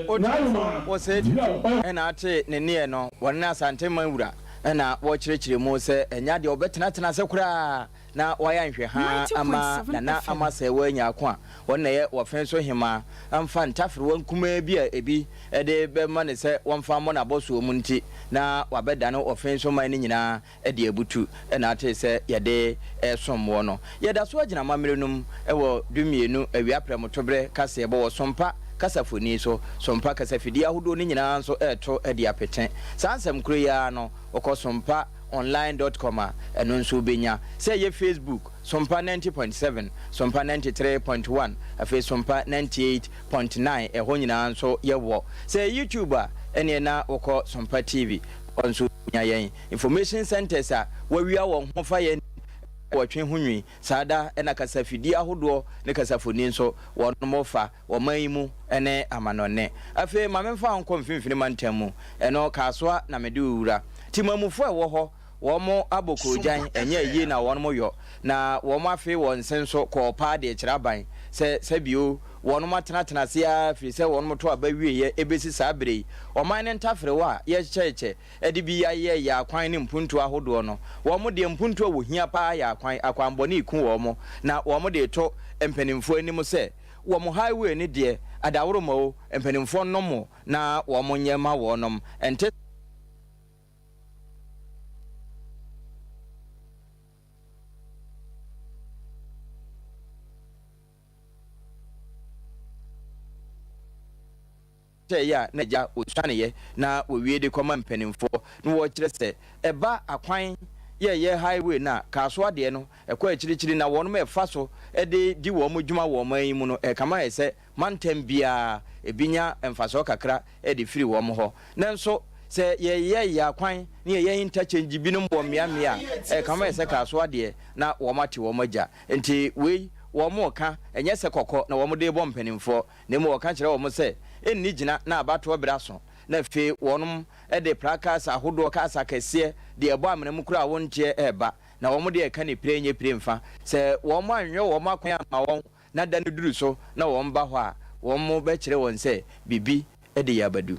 Otumfoɔ Osei Tutu na ate ne nneɛ no, wɔne no Asanteman wura na wɔkyerɛkyerɛ mu sɛ ɛnyɛ adeɛ wɔbɛtenatena ase koraa na wɔayɛ nhwɛhaa ama Nana Ama Sɛɛwaa Nyarko a ɔno na ɛyɛ Wɔfen so Hemaa mfa ntaferewa nkumaa bi a ebi de bɛma no sɛ wɔmfa mmɔ n'abɔsoɔ mu nti na wabɛdane Wɔfen so man no nyinaa de abutu na ate sɛ yɛde resom woɔ no. Yɛda so agyina amammerɛ no mu wɔ dumienu awia prɛmotoberɛ kaseɛbɔ wɔ Sompa kasafoni so. Sompa kasafidie ahodoɔ no nyinaa nso reto de apete. Saa nsɛm korɔ yi ara no, wokɔ sompa online dot com a, ɛno nso wobɛnya. Sɛ ɛyɛ Facebook, Sompa 90.7, Sompa 93.1, afei Sompa 98.9, ɛhɔ nyinaa nso yɛwɔ. Sɛ ɛyɛ YouTube a, ɛneɛ na wokɔ Sompa TV, hɔ nso wobɛnya yɛn. Information centres a wɔawia wɔn ho fa yɛn wɔtwe ho nwi, saa da na kasafidie ahodoɔ ne kasafoni nso wɔnom fa wɔ man yi mu ne amanɔne. Afei ma memfa wo nkɔ mfimfini mantam mu, ɛno Kasoa na mede wo wura. Timamufoɔ a ɛwɔ hɔ, wɔn abɔ koogyan, ɛnyɛ ayie na wɔnom yɔ, na wɔn afe wɔn se nso kɔɔ paa de rekyerɛ aban sɛ sɛbio wɔnom atenatena ase ara firi sɛ wɔnom to aba wieɛ ɛbɛsi saa berɛ yi. Ɔman no ntaferewa a yɛkyɛkyɛ de bi ayeyɛ yɛ akwan ne mpuntuo ahodoɔ no, wɔn deɛ mpuntuo a wɔhia pa ara yɛ akwan, akwanbɔne reku wɔn, na wɔn de reto mpanimfoɔ anim sɛ wɔn highway no deɛ adaworoma o, mpanimfoɔ nnom na wɔn nyɛ mma wɔnom, ɛnte. Hyɛeɛ a na agya wɔsuaneeɛ na wɔwie de kɔma mpanimfoɔ na wɔkyerɛ sɛ ɛba akwan yɛyɛ highway no a Kasoa deɛ no ɛkɔ akyirikyiri na wɔnom ɛfa so de di wɔn dwuma wɔ ɔman yi mu no ɛkama ayɛ sɛ mantam biara ebi nya mfasoɔ kakra de firi wɔn hɔ. Nanso sɛ yɛyɛ yɛ akwan ne yɛyɛ interchange binom wɔ mmea mmea a ɛkama ayɛ sɛ Kasoa deɛ na wɔn ate wɔn agya. Nti wei wɔn reka ɛnyɛ sɛ kɔkɔ na wɔn de rebɔ mpanimfoɔ Na mmom wɔka kyerɛ wɔn sɛ, Nni gyina na abatoɔ berɛ aso, na afei wɔnom de pra cars ahodoɔ, cars akɛseɛ, deɛ ɛbɔ amena mu koraa a wonteɛ reba, na wɔn deɛ ɛka ne pire nyɛ pire mfa. Sɛ wɔn anwɛ wɔn akwan amma wɔn na da no duru so na wɔn ba hɔ a, wɔn bɛkyerɛ wɔn sɛ biribi de yɛ abadu.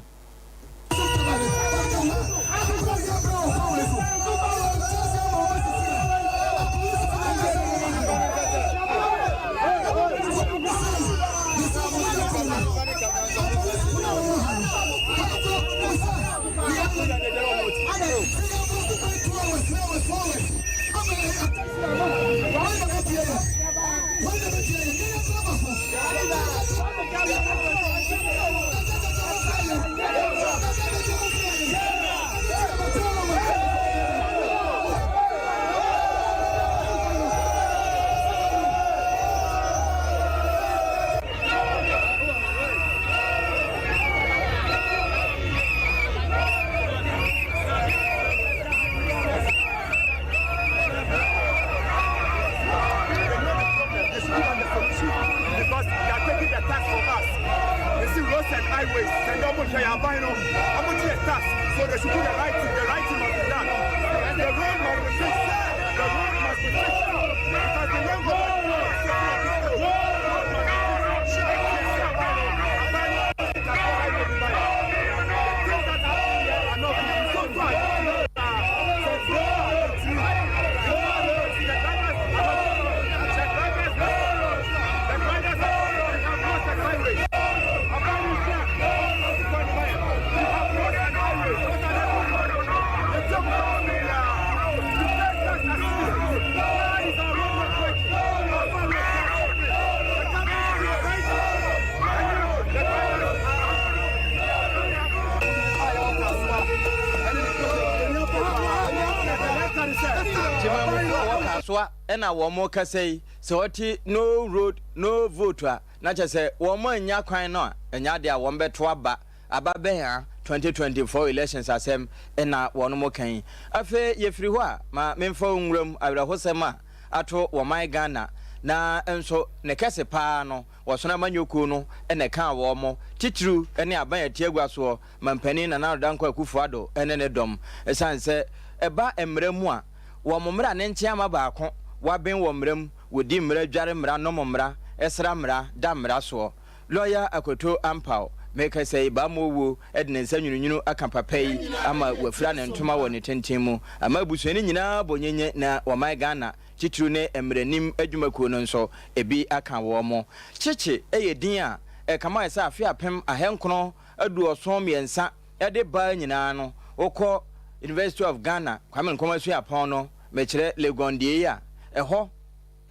aba na wɔn rekasa yi, sɛ wɔte no road, no vote a, na kyerɛ sɛ wɔn annya kwan no a, ɛnyɛ adeɛ a wɔn bɛto aba. Aba bɛn a 2024 elections asɛm na wɔn ka yi. Afei yɛfiri hɔ a, ma memfa wo nwura mu awerɛhosɛm a ato wɔ man Ghana, na nso ne kɛse pa ara no, wɔsono amanyɔkuo no na ɛkaa wɔn, titiriw ne aban a ɛte agua soɔ, Mampanin Nana Addo Dankwa Akufo Addo ne ne dɔm. Ɛsiane sɛ ɛba mmara mu a, wɔn mmara ne nkyeama baako, wɔaben wɔ mmara mu, wɔdi mmara, dware mmara, nom mmara, sra mmara, da mmara soɔ. Lɔya Akoto Ampaw, Mekasa yi, Bammɔ wuo de ne nsa nwununwunu aka papa yi ama wafira ne ntoma wɔ ne tenten mu ama abusua no nyinaa bɔ nyenye na wɔman Ghana titiriw ne mmaranim adwumakuo no nso ebi aka wɔn. Kyekye yɛ din a ɛkamae sɛ afe 1973 de baa nyinaa no wokɔ University of Ghana Kwame Nkrumah Suapɔn no mekyerɛ Legon deɛ yi a ɛhɔ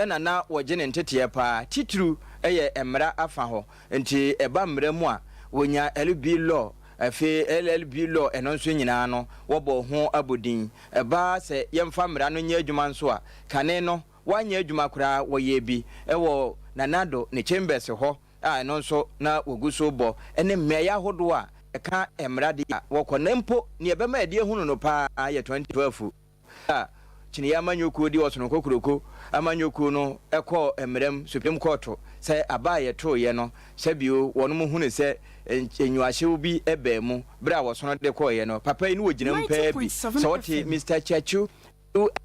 na na wɔgye ne nteteɛ paa, titiriw yɛ mmara afa hɔ. Nti ɛba mmara mu a, wɔnya LB Law, afei LLB Law, ɛno nso nyinaa no, wɔbɔ ho abodin. Ɛba sɛ yɛmfa mmara no nyɛ adwuma nso a, kane no, wɔanyɛ adwuma koraa, wɔyɛɛ bi wɔ Nana Addo ne Chambers hɔ a ɛno nso na wɔgu so rebɔ, ne mmeaeɛ ahodoɔ a ɛka mmara deɛ a wɔkɔ. Na mpo, nea ɛbɛma yɛde ahunu no paa yɛ 2012. a Kyiniiɛ amanyɔkuo di Ɔsono Kokuroko amanyɔkuo no kɔɔ mmaram, Supreme Court, sɛ aba a yɛtooeɛ no sɛ bio wɔnom hunu sɛ nnyuahyew bi baa mu berɛ a wɔsono de kɔeɛ no. Papa yi ne wɔgyina mu paa bi. Sɛ wote Mister Kyachu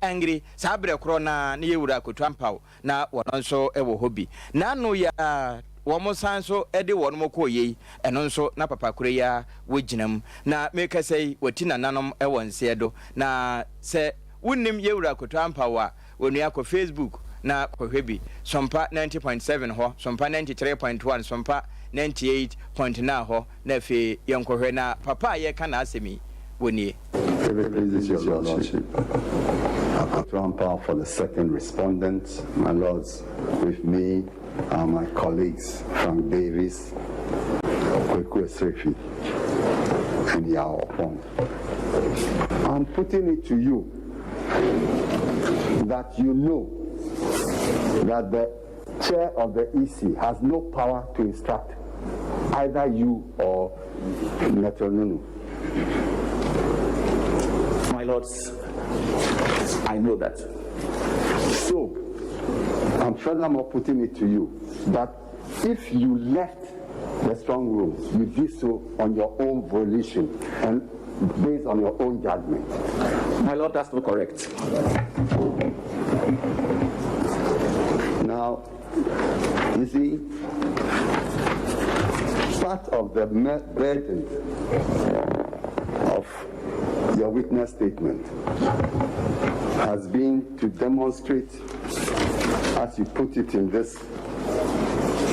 Angry saa berɛ korɔ no ara ne yɛwura Akoto Ampaw na wɔn nso wɔ hɔ bi. N'ano yi ara wɔn san nso de wɔn kɔɔ yei, ɛno nso na papa koro yi ara wɔgyina mu. Na merekasa yi, wɔti nananom wɔ nseɛ do. Na sɛ wonnim Yɛwura Koto Ampaw a, onua kɔ Facebook na kɔhwɛ bi. Sompa 90.7 hɔ, Sompa 93.1, Sompa 98.9 hɔ na afei yɛnkɔhwɛ. Na papa a yɛreka n'asɛm yi, wɔnie. If it pleases your lordship, Akoto Ampaw for the second respondent, my lords, with me are my colleagues Frank Davis, Kweku Esrefi, and Yao Opong. I'm putting it to you that you know that the chair of the EC has no power to instruct either you or Metro Nunu. My lords, I know that. So, I'm furthermore putting it to you that if you left the strong room, you did so on your own volition and based on your own judgment. My lord, that's not correct. Now, you see, part of the burden of your witness statement has been to demonstrate, as you put it in this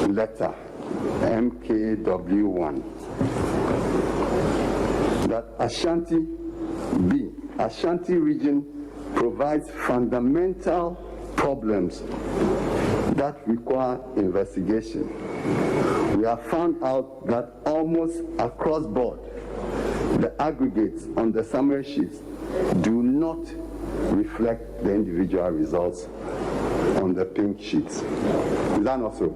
letter, MKW1, that Ashanti B, Ashanti region provides fundamental problems that require investigation. We have found out that almost across board, the aggregates on the summary sheets do not reflect the individual results on the pink sheets. Is that not so?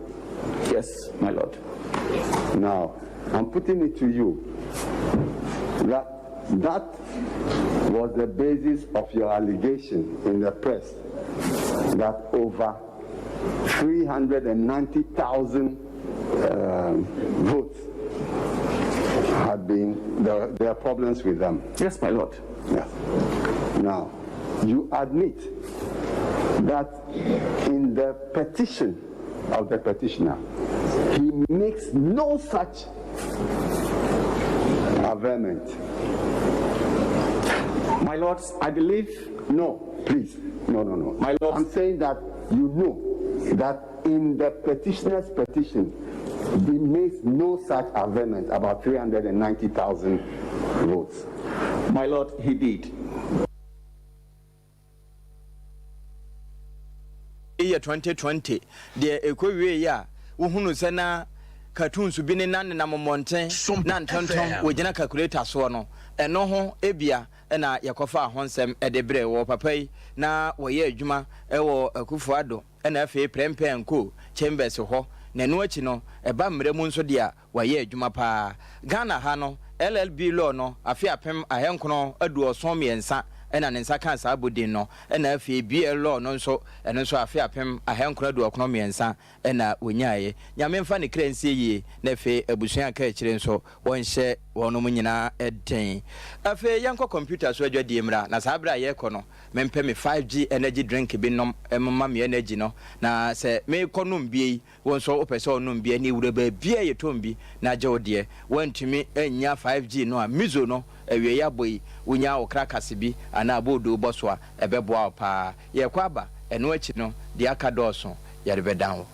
Yes, my lord. Now, I'm putting it to you that that was the basis of your allegation in the press that over 390,000 votes had been, there, there are problems with them. Yes, my lord. Yes. Now, you admit that in the petition of the petitioner, he makes no such averment. My lords, I believe. No, please. No, no, no. My lord. I'm saying that you know that in the petitioner's petition, he makes no such averment about 390,000 votes. My lord, he did. Yɛ 2020 deɛ ɛkɔ wieeɛ a, wohunu sɛ na. cartoons bi nenam nenam mmɔnten na ntontom wɔgyina calculator soɔ no, ɛno ho ebia na yɛkɔfaa ho nsɛm de brɛɛ wɔ. Papa yi na wɔyɛ adwuma wɔ Akufo Addo na afei Prempeh and Co Chambers hɔ, na ɛno akyi no ɛba mmara mu nso deɛ a wayɛ adwuma paa. Ghana ha no LLB Law no afe 1973 na ne nsa kaa saa abodin no, ɛna afei BL Law no nso ɛno nso afe 1993 na wɔnyaeɛ. Nyame mfa ne kra nsie yie na afei abusua a ɛka akyire nso wɔnhyɛ wɔnom nyinaa den. Afei yɛnkɔ kɔmputa so adwadie mmra, na saa berɛ a yɛrekɔ no mempɛ me 5G energy drink bi nnom mma me energy no, na sɛ merekɔ nom bi yi wo nso wopɛ sɛ wonom bi a ɛneɛ wura baabiara a yɛtɔn bi na gye wo deɛ. Woantumi annya 5G no a, Mizo no awieɛ abɔ yi wonya wo krakase bi anaa aboodoo bɔ so a ɛbɛboa wo paa. Yɛrekɔ aba, ɛno akyi no, deɛ aka dɔɔso, yɛde bɛdan wo.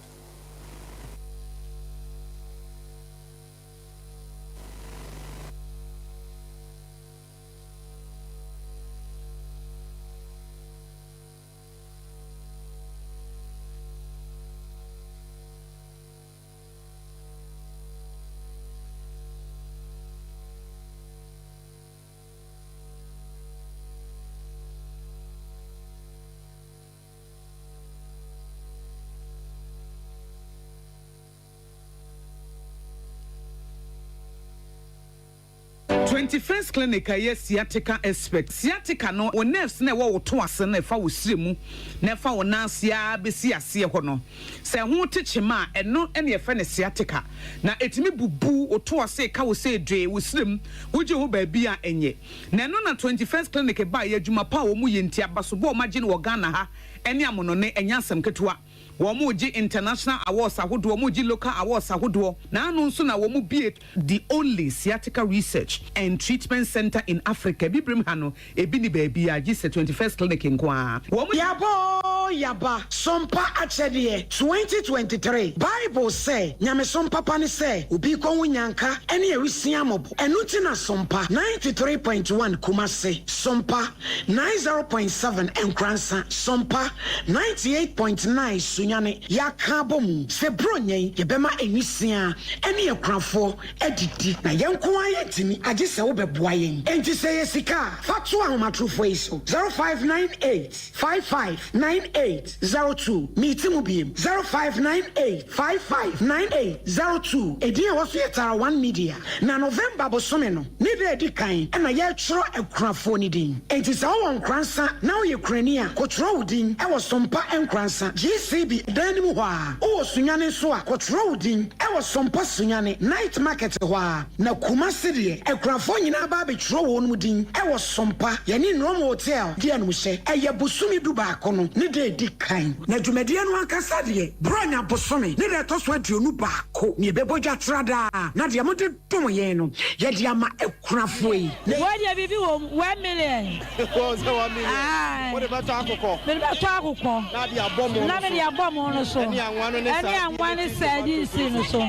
21st Clinic a ɛyɛ sciatica expert. Sciatica no, wo nerves no a ɛwɔ wo to ase no a ɛfa wo srɛ mu na ɛfa wo nan ase ara bɛsi aseɛ hɔ no, sɛ ɛho te kyema a, ɛno na yɛfrɛ no sciatica. Na ɛtumi bubu wo to ase, ɛka wo sɛ dwee, wo srɛ mu, wogye ho baabi a ɛnyɛ. Na ɛno na 21st Clinic baeɛ, adwuma pa a wɔyɛ nti, abasobɔ a wɔagye no wɔ Ghana ha ne amonɔne, ɛnyɛ asɛm ketewa. Wɔregye international awards ahodoɔ, wɔregye local awards ahodoɔ, na ano nso na wɔbue the only sciatica research and treatment centre in Africa. Abibirem ha no, ebi nni baabiara gye sɛ 21st Clinic nko ara. Wɔn. Yaba oo yaba, sompa akyɛdeɛ 2023 Bible sɛ nyamesom papa ne sɛ obi kɔhu nyanka ne awisia mmɔbɔ Ɛno nti na Sompa 93.1 Kumasi, Sompa 90.7 Nkoransa, Sompa 98.9 Sunyani Yɛaka abɔ mu sɛ Buronya yi yɛbɛma nwisiaa ne akunafoɔ adidi na yɛn nko ara yɛntumi agye sɛ wobɛboa yɛn. Enti sɛ ɛyɛ sika a, fa to ahomatorofoɔ yi so, 0598 55 98 02. Meti mu biem, 0598 55 98 02. Edin a ɛwɔ so yɛ Tara One Media. Na November bosome no ne da a ɛdi kan na yɛretwerɛ akunafoɔ no din. Enti sɛ wowɔ Nkoransa na woyɛ kunani a, kɔtwerɛ wo din wɔ Sompa Nkoransa, GCB dan no mu hɔ ara. Wowɔ Sunyani nso a, kɔtwerɛ wo din wɔ Sompa Sunyani, Night Market hɔ ara. Na Kumasi deɛ, akunafoɔ nyinaa ba abɛtwerɛ wɔn din wɔ Sompa, yɛne Nrom Hotel di animhyɛ. Ɛyɛ bosome dubaako no ne da a ɛdi kan. Na dwumadie no ankasa deɛ, Buronya bosome ne da a ɛtɔ so 21. Ko, na yɛbɛbɔ dwa tra daa, na deɛ mode dom yɛn no, yɛde ama akunafoɔ yi. Wei deɛ biribi wɔ mu, 1 million. Wɔn sɛ 1 million. Aye. Wode bɛtɔ akokɔ. Mede bɛtɔ akokɔ. Na de abɔ mo no Na mede abɔ mo no so. Ɛne anwa no ne Ɛne anwa ne sardines no so.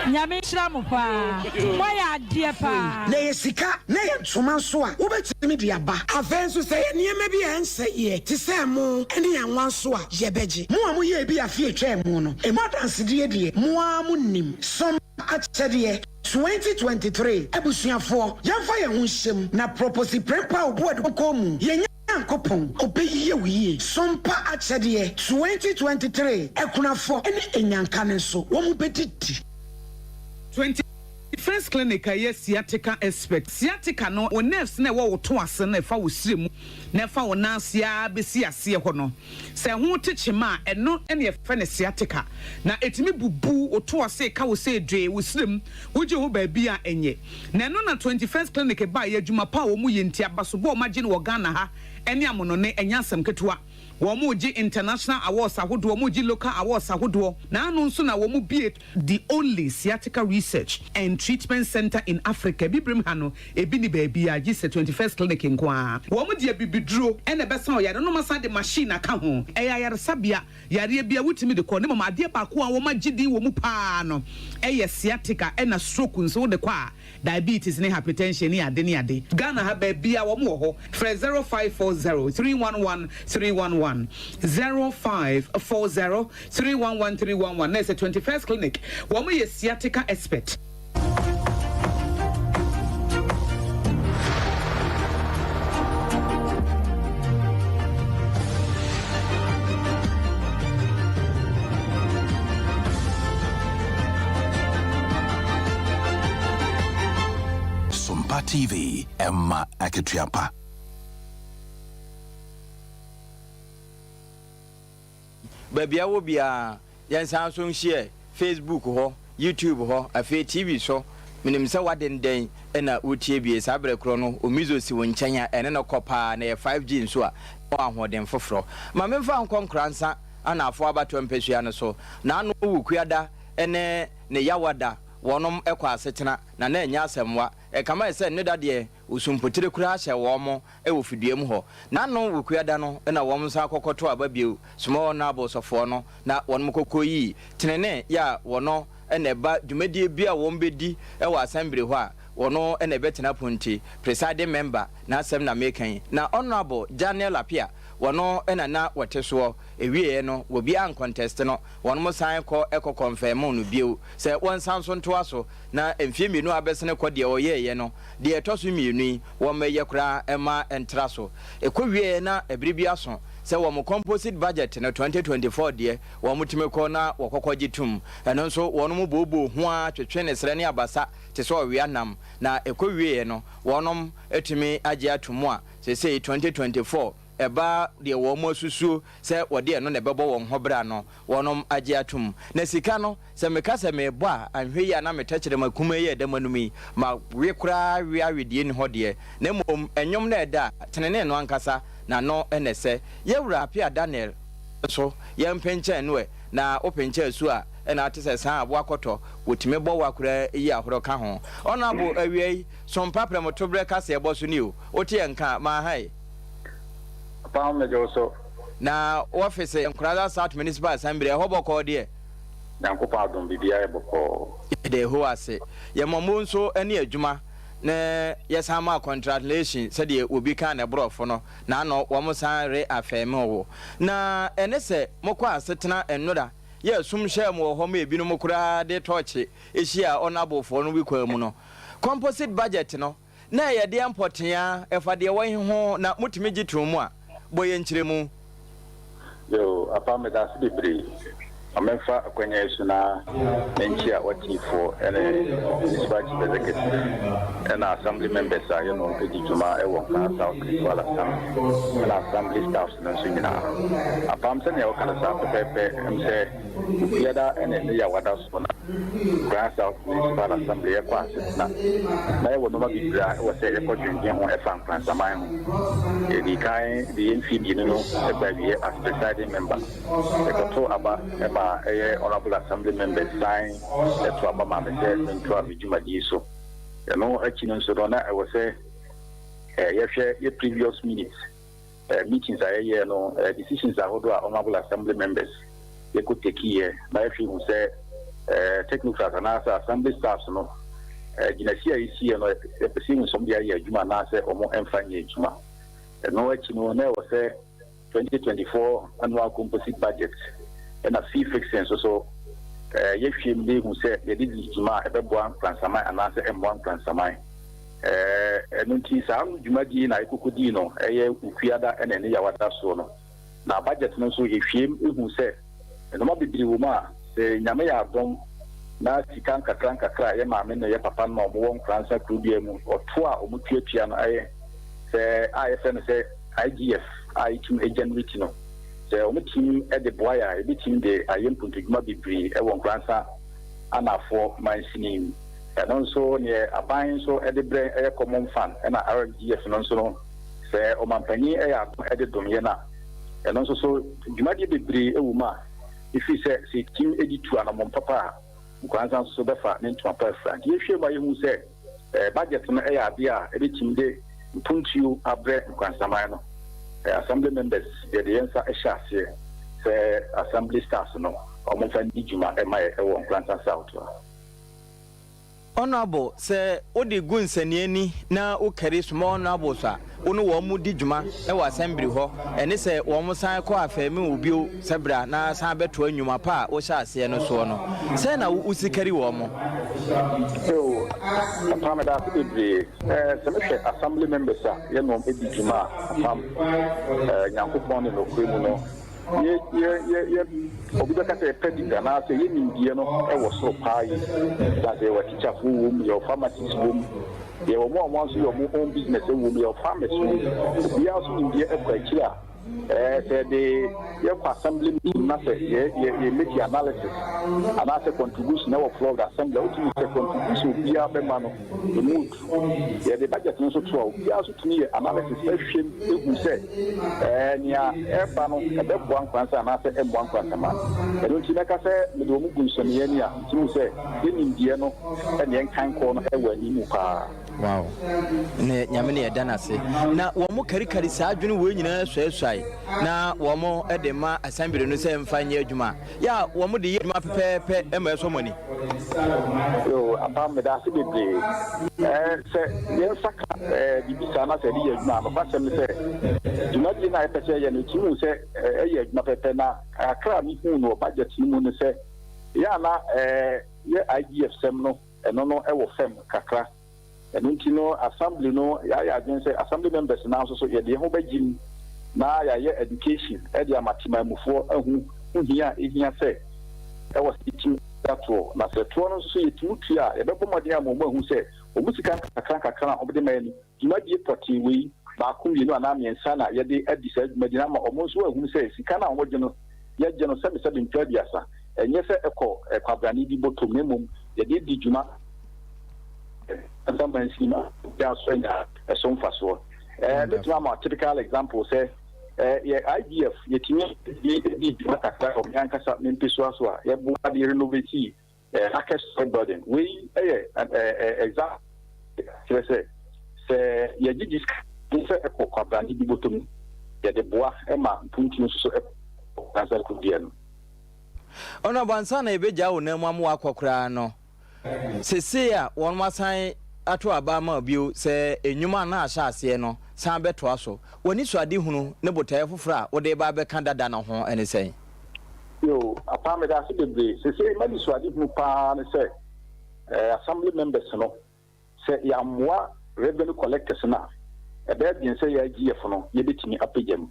Nyame nhyira mo paa. Moayɛ adeɛ paa. Na ɛyɛ sika na ɛyɛ ntoma nso a, wobɛtumi de aba. Afei nso, sɛ ɛyɛ nneɛma bi a ɛnsɛeɛ te sɛ ɛmo ne anwa nso a, yɛbɛgye. Mo a moyɛɛ bi afe a ɛtwaa mu no, emu adansedie deɛ, mo ara monim. Som Akyɛdeɛ 2023 Abusuafoɔ, yɛmfa yɛn ho nhyɛ mu na Proposi Prempeh Obuadu nkɔɔ mu, yɛn Nyankopɔn, ɔbɛyɛ wo yie. Som Pa Akyɛdeɛ 2023 Akunafoɔ ne Anyanka no nso, wɔbɛdidi. 21st Clinic a ɛyɛ sciatica expert. Sciatica no, wo nerves no a ɛwɔ wo to ase no a ɛfa wo srɛ mu na ɛfa wo nan ase ara bɛsi aseɛ hɔ no, sɛ ɛho te kyema a, ɛno na yɛfrɛ no sciatica. Na ɛtumi bubu wo to ase, ɛka wo sɛ dwee, wo srɛ mu, wogye ho baabi a ɛnyɛ. Na ɛno na 21st Clinic baeɛ, adwuma pa a wɔyɛ nti, abasobɔ a wɔagye no wɔ Ghana ha ne amonɔne, ɛnyɛ asɛm ketewa. Wɔregye international awards ahodoɔ, wɔregye local awards ahodoɔ, na ano nso na wɔbue the only sciatica research and treatment centre in Africa. Abibirem ha no, ebi nni baabiara gye sɛ 21st Clinic nko ara. Wɔde abibiduro na ɛbɛsa ɔyare no, na wɔasan de machine aka ho. Ɛyɛ ayaresabea, yareɛ biara wotumi de kɔ, na mmom adeɛ baako a wɔagye din wɔ mu pa ara no yɛ sciatica ɛna stroke nso wode kɔ a, diabetes ne hypertension ne ade ne ade. Ghana ha baabiara wɔn wɔ hɔ. Frɛ 0540 311 311. 1. 0540 311 311 na ɛsɛ 21st Clinic. Wɔn yɛ sciatica expert. Sompa TV, ɛma akatua pa. Baabi a wɔ biara, yɛnsan nso nhyia Facebook hɔ, YouTube hɔ, afei TV so. Menim sɛ w'adendɛn na woretie bie. Saa berɛ korɔ no, Omizo si wo nkyɛn a, ɛne no kɔ paa, na ɛyɛ 5G nso a, ɛwɔ ahoɔden foforɔ. Ma memfa wo nkɔ Nkoransa Anaafoɔ abatoɔ mpasua no so. N'ano Wukuada ne ne Yawada, wɔnom kɔ asetena, na na ɛnyɛ asɛmwa. Ɛkame ayɛ sɛ nneda deɛ, osumpotire koraa hyɛ wɔn wɔ fidua mu hɔ. N'ano Wukuada no na wɔn san kɔkɔtoo aba bio, soma wɔn abosɔfoɔ no na wɔnom kɔkɔyii tenenee yɛ a wɔno na ɛba dwumadie bi a wɔn bɛdi wɔ asɛmbere hɔ a wɔno na ɛbɛtena ponti, presiding member, n'asɛm na meka yi. Na Honourable Daniel Appiah wɔno na na wɔte soɔ. Ɛwieɛ no wɔbi ankɔntɛste no, wɔnom san kɔ kɔ kɔnfɛmoo no bio sɛ wɔnsan nso ntoa so na mfeɛ mmienu a abɛsene kɔ deɛ ɔyɛeɛ no, deɛ ɛtɔ so mmienu yi, wɔmmɛyɛ koraa mma ɛntra so. Ɛkɔ wieɛ na ɛberɛ bi aso sɛ wɔn composite budget no 2024 deɛ wɔtumi kɔ na wɔkɔkɔ gye tom. Ɛno nso wɔnom booboo ho ara twetwe ne serɛ ne abasa te sɛ ɔwea nam na ɛkɔ wieɛ no wɔnom atumi agye ato mu a seesei 2024 ɛba deɛ wɔn asusuo sɛ wɔde ɛno na ɛbɛbɔ wɔn ho bra no wɔnom agye atom. Na sika no, sɛ meka sɛ merebɔ a, anhwɛ yie a na me tɛkyerɛma kumaa yi a ɛda m'anom yi, mawe koraa we awe deɛ ɛnni hɔ deɛ. Na mmom nnwom no a ɛda a, tenenee no ankasa, na no na ɛsɛ. Yɛn Wura Appiah Daniel nso, yɛmpenkyɛn no ɛ, na wopenkyɛn su a, ɛna ate sɛ saa aboa kɔtɔ, wɔtumi bɔ wa koraa yi ahorɔ ka ho. Honourable, awia yi, Sompa prɛmotoberɛ kaseɛbɔ so ni o, wote yɛn nka a, maahae. Papa megye wo so. Na wɔfese Nkoranza South Municipal Assembly, ɛhɔ bɔkɔɔ deɛ? Nyankopɔn adom biribiara yɛ bɔkɔɔ. Yɛda Yehowa ase. Yɛma mo nso ne adwuma ne yɛsan ma contratlation sɛdeɛ obi kaa ne borɔfo no na ano wɔn san re affirm wo. Na ɛne sɛ mokɔ asetena nnora yɛ sum hyɛɛ mo wɔ hɔ ma ebinom koraa de tɔɔkye hyiaa honourable foɔ no bi kwan mu no. Composite budget no Na ɛyɛ deɛ mpɔtea ɛfa deɛ wɔ he ho na motumi gye too mu a, bɔ yɛn nkyerɛmu. Yoo apa medase bebree. Ma menfa akwanya yi so na menkyia w'atiefoɔ ɛne Municipal Chief Executive ɛna Assembly members a yɛne wɔn di dwuma ɛwɔ Nkran South Municipal Assembly ɛna Assembly staffs no nso nyinaa. Apam sɛnea woka no saa pɛpɛɛpɛ ɛm sɛ Obiara ɛne ne yaw ada so na Nkran South Municipal Assembly yɛkɔ asetena na yɛwɔ nnoɔma bebree a ɛwɔ sɛ yɛkɔ dwendwen ho ɛfa Nkransaman ho. Yɛdii kan de yɛn mfeɛ mmienu no ba awieɛ as presiding member. Yɛkɔtoo aba ma ɛyɛ Honourable Assembly members san to aba maa me sɛ mentoa me dwumadie so. Ɛno akyi no nso no na ɛwɔ sɛ yɛhwɛ yɛ previous minutes. Meetings a yɛyɛɛ no, decisions ahodoɔ a Honourable Assembly members yɛkɔ takiiɛ na yɛhwɛ hu sɛ technocrats anaasɛ Assembly staffs no gyinasi a yɛsiiɛ no yɛpɛ sɛ yɛhu sɛ wɔde ayɛ adwuma anaasɛ wɔn mfa nyɛ adwuma. Ɛno akyi no na ɛwɔ sɛ 2024 annual composite budget ɛna fee fixing nso so yɛhwɛ mu de hu sɛ yɛde di dwuma a ɛbɛboa nkransaman anaasɛ ɛmmoa nkransaman. Ɛno nti saa dwumadie yi na yɛkɔkɔdii no, ɛyɛ Wukuada na ɛne Yawada soɔ no. Na budget no nso yɛhwiem huu sɛ nnoɔma bebree wɔ mu a sɛ Nyame yɛ adom na sika nkakra nkakra a yɛ maame ne yɛ papa nom a wɔwɔ Nkoransa kuro biara mu ɔtoɔ a wɔtuatua no ayɛ sɛ a yɛfrɛ no sɛ IGF a yɛtumi generate no sɛ wɔtumi de boa yɛ a yɛbɛtumi de ayɛ mpuntudwuma bebree wɔ Nkoransa Anafoɔ mansini mu. Ɛno nso neɛ aban nso de brɛ yɛ common fund ɛna RFGF no nso no sɛ ɔmanpanyin yɛ adom de dom yɛn a ɛno nso so dwumadie bebree wɔ mu a ɛfiri sɛ sɛ ɛtim di tu anamɔn papa a Nkoranza nso so bɛfa ne ntoma pa afira. Nti yɛhwɛ mu a yɛhu sɛ budget no yɛ adeɛ a ɛbɛtim de mpuntuo abrɛ Nkoranzaman no. Assembly members yɛde yɛn nsa hyɛ aseɛ sɛ assembly staffs no wɔmfa nni dwuma ma yɛ wɔ Nkoranza South. Honourable, sɛ wode gu nsɛnniani na wokari small honourables a wo ne wɔn di dwuma wɔ assembly hɔ, ɛne sɛ wɔn san kɔ affirm wo bio sɛ bra na san bɛtoa nnwuma pa a wohyɛ aseɛ no soɔ no, sɛn na wosi kari wɔn? Eo, papa meda ase bebree. Eh, sɛ mehwɛ assembly members a yɛne wɔn di dwuma a, apam, eh, Nyankopɔn ne nokorɛ mu no, Yɛ, yɛ, yɛ, yɛ, obi bɛka sɛ yɛ pedigree anaasɛ yɛ nimdeɛ no wɔ soro paa yie. Na sɛ yɛwɔ atikyafoɔ wɔ mu, yɛwɔ pharmacists wɔ mu, yɛwɔ wɔn a wɔn nso yɛ wɔn own business wɔ mu, yɛwɔ farmers wɔ mu. Obiara nso nimdeɛ kɔ akyiri a, ɛɛ, sɛ yɛde yɛkɔ assembly meeting na sɛ yɛ, yɛ, yɛ make analysis anaasɛ contribution wɔ floor of the assembly a, wotumi sɛ contribution obiara bɛma no, emu Yɛde budget no nso to a, obiara nso tumi yɛ analysis hwɛ mu hu sɛ ɛɛ nea ɛreba no ɛbɛboa nkoransa anaasɛ ɛmmoa nkoransama. Ɛno nti mɛka sɛ mede wɔn gu nsɔneɛ ani a metumi hu sɛ yɛn nimdeɛ no ne yɛn kankɔ no wɔ anim paa. Wow. Ne Nyame ne yɛda no ase. Na wɔn karikari saa adwene wei nyinaa suasuae na wɔn de ma assembly no sɛ mfa nyɛ adwuma. Yɛ a wɔn de yɛ adwuma pɛpɛɛpɛ ma ɛsɔ mo ani. Yoo, ampa meda ase bebree. Ɛɛ, sɛ yɛn nsa ka ɛɛ biribi saa na sɛ yɛde yɛ adwuma a, nokwasɛm ne sɛ dwumadie no a yɛpɛ sɛ yɛyɛ no, yɛtumi hu sɛ ɛyɛ adwuma pɛpɛ. Na kakra a mehuu no wɔ budget no mu ne sɛ, yɛ a na ɛɛ yɛ IGF sɛm no, ɛno no ɛwɔ fam kakra. Ɛno nti no, Assembly no, yɛayɛ adwene sɛ Assembly members no ara nso so yɛde yɛn ho bɛgye mu na yɛayɛ education de ama temanmufoɔ ahu ho hia a ɛhia sɛ ɛwɔ sɛ yɛtumi tua toɔ. Na sɛ toɔ no nso so yɛtumi tua a, yɛbɛbɔ mmɔden ama wɔn ahu sɛ wɔn sika nkakra nkakra a wɔde ma yɛn no, dwumadie pɔtee wei, baako, mmienu anaa mmiɛnsa na yɛde adi saa dwumadie no ama wɔn nso ahunu sɛ sika no a wɔgye no, yɛgye no sɛbesɛbe mfeɛ aduasa. Ɛnyɛ sɛ ɛkɔ kwabrane bi bɔtɔm na mmom yɛde di dwuma. Ansa mansin ma obiara nso anya ɛso mfasoɔ. Ɛɛ mɛtumi ama typical example sɛ ɛɛ yɛ IDF yɛtumi di di dwuma kakra wɔ me ankasa me mpesua so a yɛboa de renovate ɛɛ Market Square building. Wei ɛyɛ ɛɛ example kyerɛ sɛ sɛ yɛgyegye sika sɛ ɛkɔ kwabrane bi bɔtɔ mu yɛde boa ma mpuntuo nso so ɛkɔ ansa kudeɛ no. Honourable ansa na yɛbɛgyaa wo nan mu ama woakɔ koraa no, Seesei a wɔasan ato aba ama wo bio sɛ nnwuma a na ahyɛ aseɛ no san bɛtoa so, w'anisoadehunu ne botaeɛ foforɔ a wode reba abɛka dada no ho ne sɛn? Yoo, Apaa meda ase bebree. Seesei m'anisoadehunu paa ne sɛ Assembly members no, sɛ yɛammoa revenue collectors no a, ɛbɛyɛ den sɛ yɛn IGF no yɛbɛtumi apagya mu.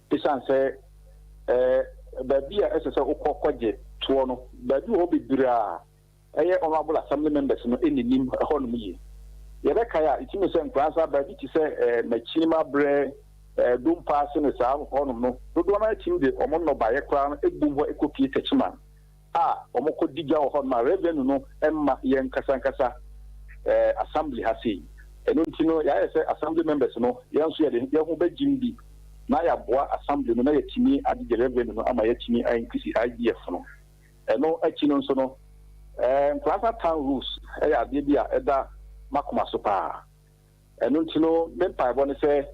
Esiane sɛ baabi a ɛsɛ sɛ wokɔ kɔgye toɔ no, baabi wɔ hɔ bebree a ɛyɛ Honourable Assembly Members no nninim hɔnom yie. Yɛbɛkae a, ɛtumi sɛ Nkoransa baabi te sɛ Makyini Mabrɛ, Dompa ase ne saa hɔnom no, dodoɔ no ara tumi de wɔn nnɔbaeɛ koraa no bom hɔ kɔpue Techiman. a wɔkɔ di dwa wɔ hɔ nom a revenue no mma yɛn nkasa nkasa assembly ha sei. Ɛno nti no yɛayɛ sɛ assembly members no yɛn nso yɛde yɛn ho bɛgyim bi na yɛaboa assembly no na yɛatumi agyegye revenue no ama yɛatumi a increase IGF no. Ɛno akyi no nso no Nkoranza town rules yɛ adeɛ bi a ɛda m'akoma so paa. Ɛno nti no, me mpaebɔ ne sɛ,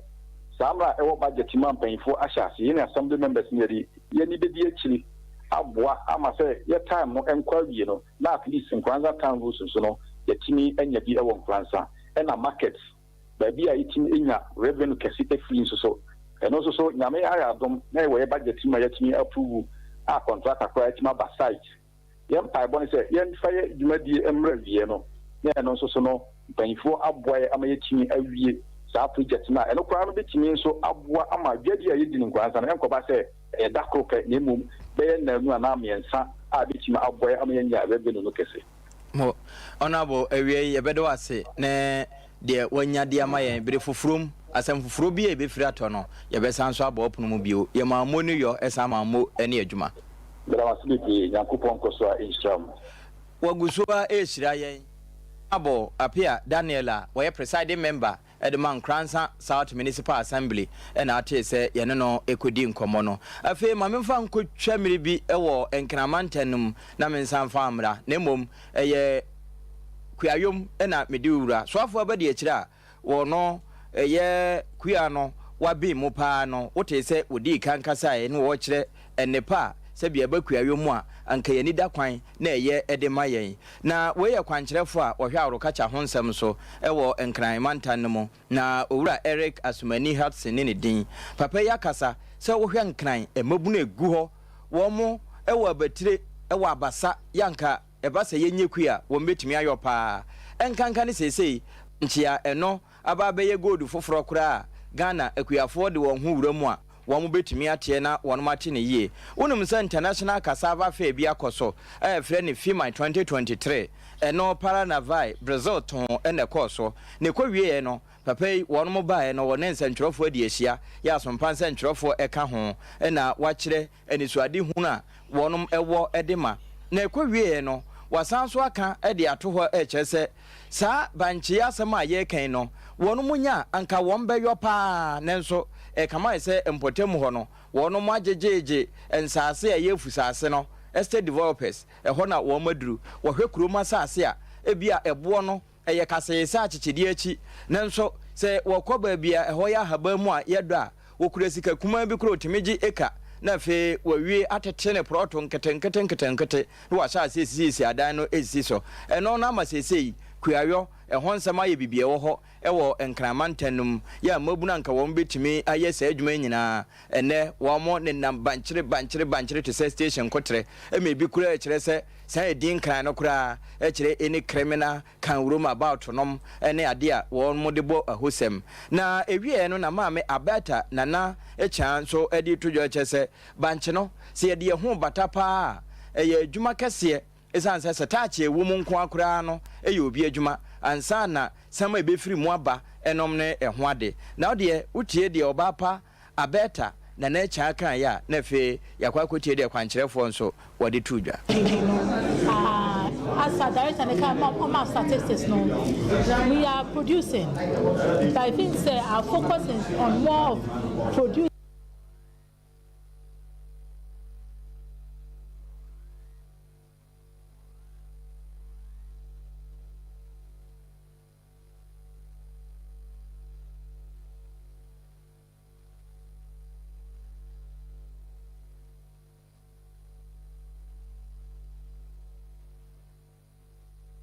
saa mmara a ɛwɔ budget mu a mpanyimfoɔ ahyɛ ase, yɛne Assembly members no yɛde yɛn ani bɛdi akyiri aboa ama sɛ yɛ time no nkɔ awie no, na at least Nkoranza town roads nso no, yɛatumi anya bi wɔ Nkoranza. Ɛna markets, baabi a yɛtumi nya revenue kɛse afiri nso so, ɛno nso so Nyame ayɛ adom na yɛwɔ yɛ budget mu a yɛatumi approve a contractor koraa atumi aba site. Yɛn mpaebɔ ne sɛ yɛmfa yɛ dwumadie mmra awieɛ no, na ɛno nso so no mpaninfoɔ aboa yɛ ama yɛatumi awie saa project no a ɛno koraa no bɛtumi nso aboa ama dwadie a yɛdi no nkoransa no ɛnkɔba sɛ ɛyɛ da koro pɛ na mmom bɛyɛ nnanu anaa mmiɛnsa a ɛbɛtumi aboa yɛ ama yɛanya revenue no kɛse. Mo Honourable awia yi yɛbɛda wo ase ne deɛ wanya de ama yɛn. Bere foforɔ mu, asɛm foforɔ bi a ɛbɛfiri atɔ no, yɛbɛsan nso abɔ wo pono mu bio. Yɛmaa mo ne yɔ san maa mo ne adwuma. Meda mo ase bebree, Nyankopɔn nkɔ so a nhyira mo. Wagu so ara rehyira yɛn. Honourable Appiah Daniel a ɔyɛ Presiding Member de ma Nkoranza South Municipal Assembly na atee sɛ yɛne no rekɔdi nkɔmmɔ no. Afei ma memfa nkɔtwa mmere bi wɔ Nkran mantam no mu na mensan mfa mmra, na mmom ɛyɛ Kuayom na mede wo wura. Soafoɔ abadiakyire a wɔno yɛ kua no waben mu paa no, wotee sɛ wɔdii kan kasaeɛ na wɔrekyerɛ nnepa a sɛdeɛ ɛba kuayɔ mu a, anka yɛn ani da kwan na ɛyɛ de ma yɛn. Na wei yɛ kwankyerɛfoɔ a wɔhwɛ aworokakya ho nsɛm so wɔ Nkran mantam no mu, na Owura Eric Asumani Hudson ne ne din. Papa yi akasa sɛ wohwɛ Nkran mmabunu a ɛgu hɔ, wɔn wɔ abatire, wɔ abasa, yɛ anka ɛba sɛ yɛnyɛ kua a, wɔn bɛtumi ayɔ paa. Ɛnkanka ne seesei nkyea ɛno aba abɛyɛ gold foforɔ koraa a Ghana akuafoɔ de wɔn ho wura mu a, wɔn bɛtumi ateɛ na wɔn ate no yie. Wonim sɛ International Cassava Fair bi akɔ so a yɛfrɛ no FIMAE 2023, ɛno Paranavaí, Brazil too na ɛkɔɔ so. Na ɛkɔwieɛ no, papa yi wɔn baeɛ no wɔne nsɛntwerɛfoɔ adi ahyia, yɛ asompa nsɛntwerɛfoɔ ɛka ho, na wɔakyerɛ anisoadehunu a wɔn wɔ de ma. Na ɛkɔwieɛ no, wɔasan nso aka de ato hɔ rekyerɛ sɛ saa bankye asɛm a yɛreka yi no, wɔn nya a, anka wɔn bɛyɔ pa ara, nanso ɛkame ayɛ sɛ mpɔtam hɔ no, wɔn agyegyeegye nsaase a ɛyɛ afusaase no, estate developers, ɛhɔ na wɔn aduru. Wɔhwɛ kurom asaase a, ebia ɛboɔ no Ɛyɛ kasee sɛ akyekyedeɛ akyi, nanso sɛ wɔkɔ baabi a ɛhɔ yɛ ahaban mu a yɛdɔ a, wɔkura sika kumaa bi koraa wɔtumi gye eka na afei wɔawie atete ne prɔto nketenkete nketenkete na wɔahyɛ aseɛ asisisisi adan no asisi so. Ɛno no ama seesei kuayɔ ɛho nsɛm ayɛ biribi a ɛwɔ hɔ wɔ Nkran mantam no mu. Yɛ a mmabunu anka wɔn bɛtumi ayɛ saa adwuma yi nyinaa, ɛnnɛ wɔn nenam bankyere bankyere bankyere te sɛ station koterɛ ma ebi koraa kyerɛ sɛ Saa edin Nkran no koraa kyerɛ any criminal kan wurom about nom ne ade a wɔn de bɔ ahosɛm. Na ɛwieɛ no na Maame Alberta Nana Kyaa nso de reto dwa kyerɛ sɛ bankye no sɛ yɛde yɛn ho bata paa a ɛyɛ adwuma kɛseɛ ɛsiane sɛ sɛtaakye a ɛwɔ mu nko ara koraa no yɛ obi adwuma ansa na sam a ɛbɛfiri mu aba nom ne ɛho ade. Na wo deɛ wotie deɛ ɔbaa pa Alberta na n'akyaa kaeɛ a, na afei yɛakɔ akɔtie deɛ kwankyerɛfoɔ nso wɔde too dwa. As a director ne ka ɔma statistics no, we are producing but I think sɛ our focus is on more of producing.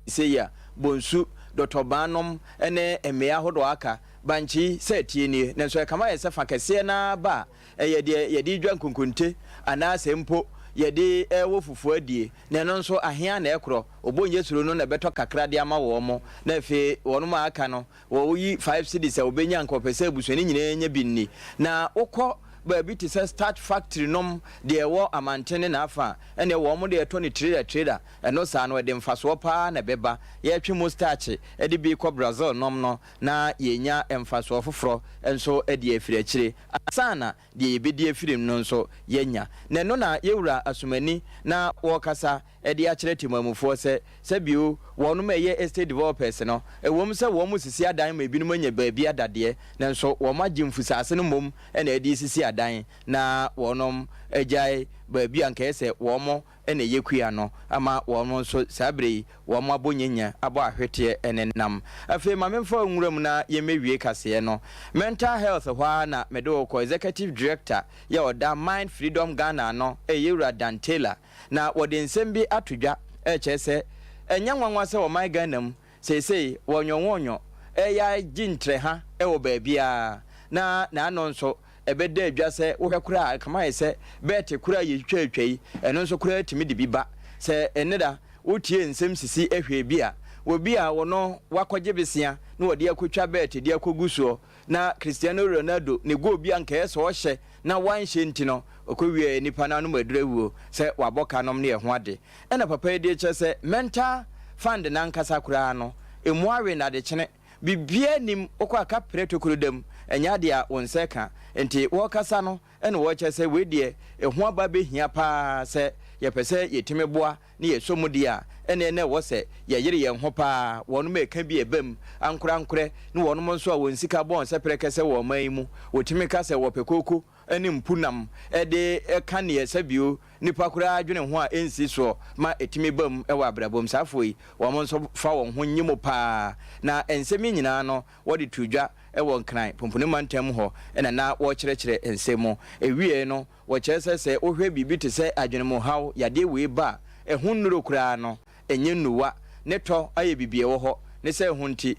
Sei a, bonsu, dɔtɔban nom ne mmea ahodoɔ aka, bankye sɛ ɛteɛ nie, nanso ɛkame ayɛ sɛ fa kɛseɛ no ara ba a, ɛyɛ deɛ yɛde redwa nkonkonte anaa sɛ mpo yɛde rewɔ fufuo adie, na ɛno nso ahe ara na ɛkorɔ, Obonye suro no na ɛbɛtɔ kakra de ama wɔn, na afei wɔn a aka no, wɔyi 5 cedis a wɔbɛnya anka wɔpɛ sɛ abusua no nyinaa nya bi nni. Na wokɔ baabi te sɛ starch factory nom deɛ ɛwɔ Amanten ne n'afa a, ɛnneɛ wɔn deɛ ɛtɔ no tirela tirela, ɛno saa no ɛde mfasoɔ pa ara na ɛbɛba. Yɛretwe mu starch de bi rekɔ Brazil nom no, na yɛrenya mfasoɔ foforɔ nso de afiri akyire ansa na deɛ yɛbɛdi afiri mu no nso yɛanya. Na ɛno na yɛn wura Asumani na wɔrekasa de akyerɛ temanmufoɔ sɛ, sɛ bio, wɔnom a ɛyɛ estate developers no, ɛwom sɛ wɔn sisi adan ma ebinom anya baabi ada deɛ, nanso wɔn agye mfusaase no mmom na ɛde resisi adan, na wɔnom agyae baabi a anka ɛyɛ sɛ wɔn na ɛyɛ kua no ama wɔn nso saa berɛ yi wɔn abɔ nyanya, abɔ ahweteɛ ne nam. Afei ma memfa wo nwura mu na yɛmmɛwie kaseɛ no. Mental health hɔ ara na mede wo rekɔ, Executive Director yɛ ɔda Mind Freedom Ghana ano, ɛyɛ Yɛwura Dan Taylor. Na wɔde nsɛm bi ato dwa rekyerɛ sɛ ɛnyɛ nwanwa sɛ ɔman Ghana mu seesei wɔnwɔnwɔnwɔ reyɛ agye ntrɛha wɔ baabiara na n'ano nso ɛbɛda adwa sɛ wohwɛ koraa a ɛkame ayɛ sɛ bɛɛte koraa a yɛtwitwatwa yi ɛno nso koraa tumi de bi ba. Sɛ nneda wotie nsɛm sisi hwɛ bi a obi a ɔno wakɔgye besea na wɔde akɔtwa bɛɛte de akɔgu soɔ na Cristiano Ronaldo ne goal bi a anka ɛyɛ sɛ ɔhyɛ na wanhyɛ nti no, ɔkɔwiee nnipa no anom aduru awuo sɛ wabɔ ka nom ne ɛho ade. Ɛna papa yi de rekyerɛ sɛ mental fund no ankasa koraa no, ɛmu awe nnadekyene, biribiara nnim, wokɔ a ka prɛ tokuro da mu, ɛnyɛ adeɛ a wo nsa ka. Nti wɔrekasa no ɛna wɔrekyerɛ sɛ wei deɛ ɛho aba bɛhia pa ara sɛ yɛpɛ sɛ yɛtumi boa ne yɛsɔ mu deɛ a, ɛnneɛ na ɛwɔ sɛ yɛyere yɛn ho pa ara, wɔnom a ɛka bi a ɛba mu, ankorankorɛ, ne wɔnom nso a wɔn sika bɔn sɛ prɛkɛsɛ wɔ ɔman yi mu, wɔtumi ka sɛ wɔpɛ kooko ne mpunam de ka neɛ sɛbio nnipa koraa dwene ho a ɛnsi soɔ ma ɛtumi ba mu wɔ abrabɔ mu. Saa afoɔ yi, wɔn nso fa wɔn ho nye mu pa ara. Na nsɛm yi nyinaa no, wɔde too dwa wɔ Nkran Pumpuni mantam hɔ na na wɔrekyerɛkyerɛ nsɛm mu. Ɛwieɛ no, wɔkyerɛ sɛ sɛ wohwɛ biribi te sɛ adwenemuhaw yadeɛ wei ba a, ɛho nnuro koraa no, ɛnyɛ nnuwa. Ne tɔ ayɛ biribi a ɛwɔ hɔ ne sɛ ɛho nti,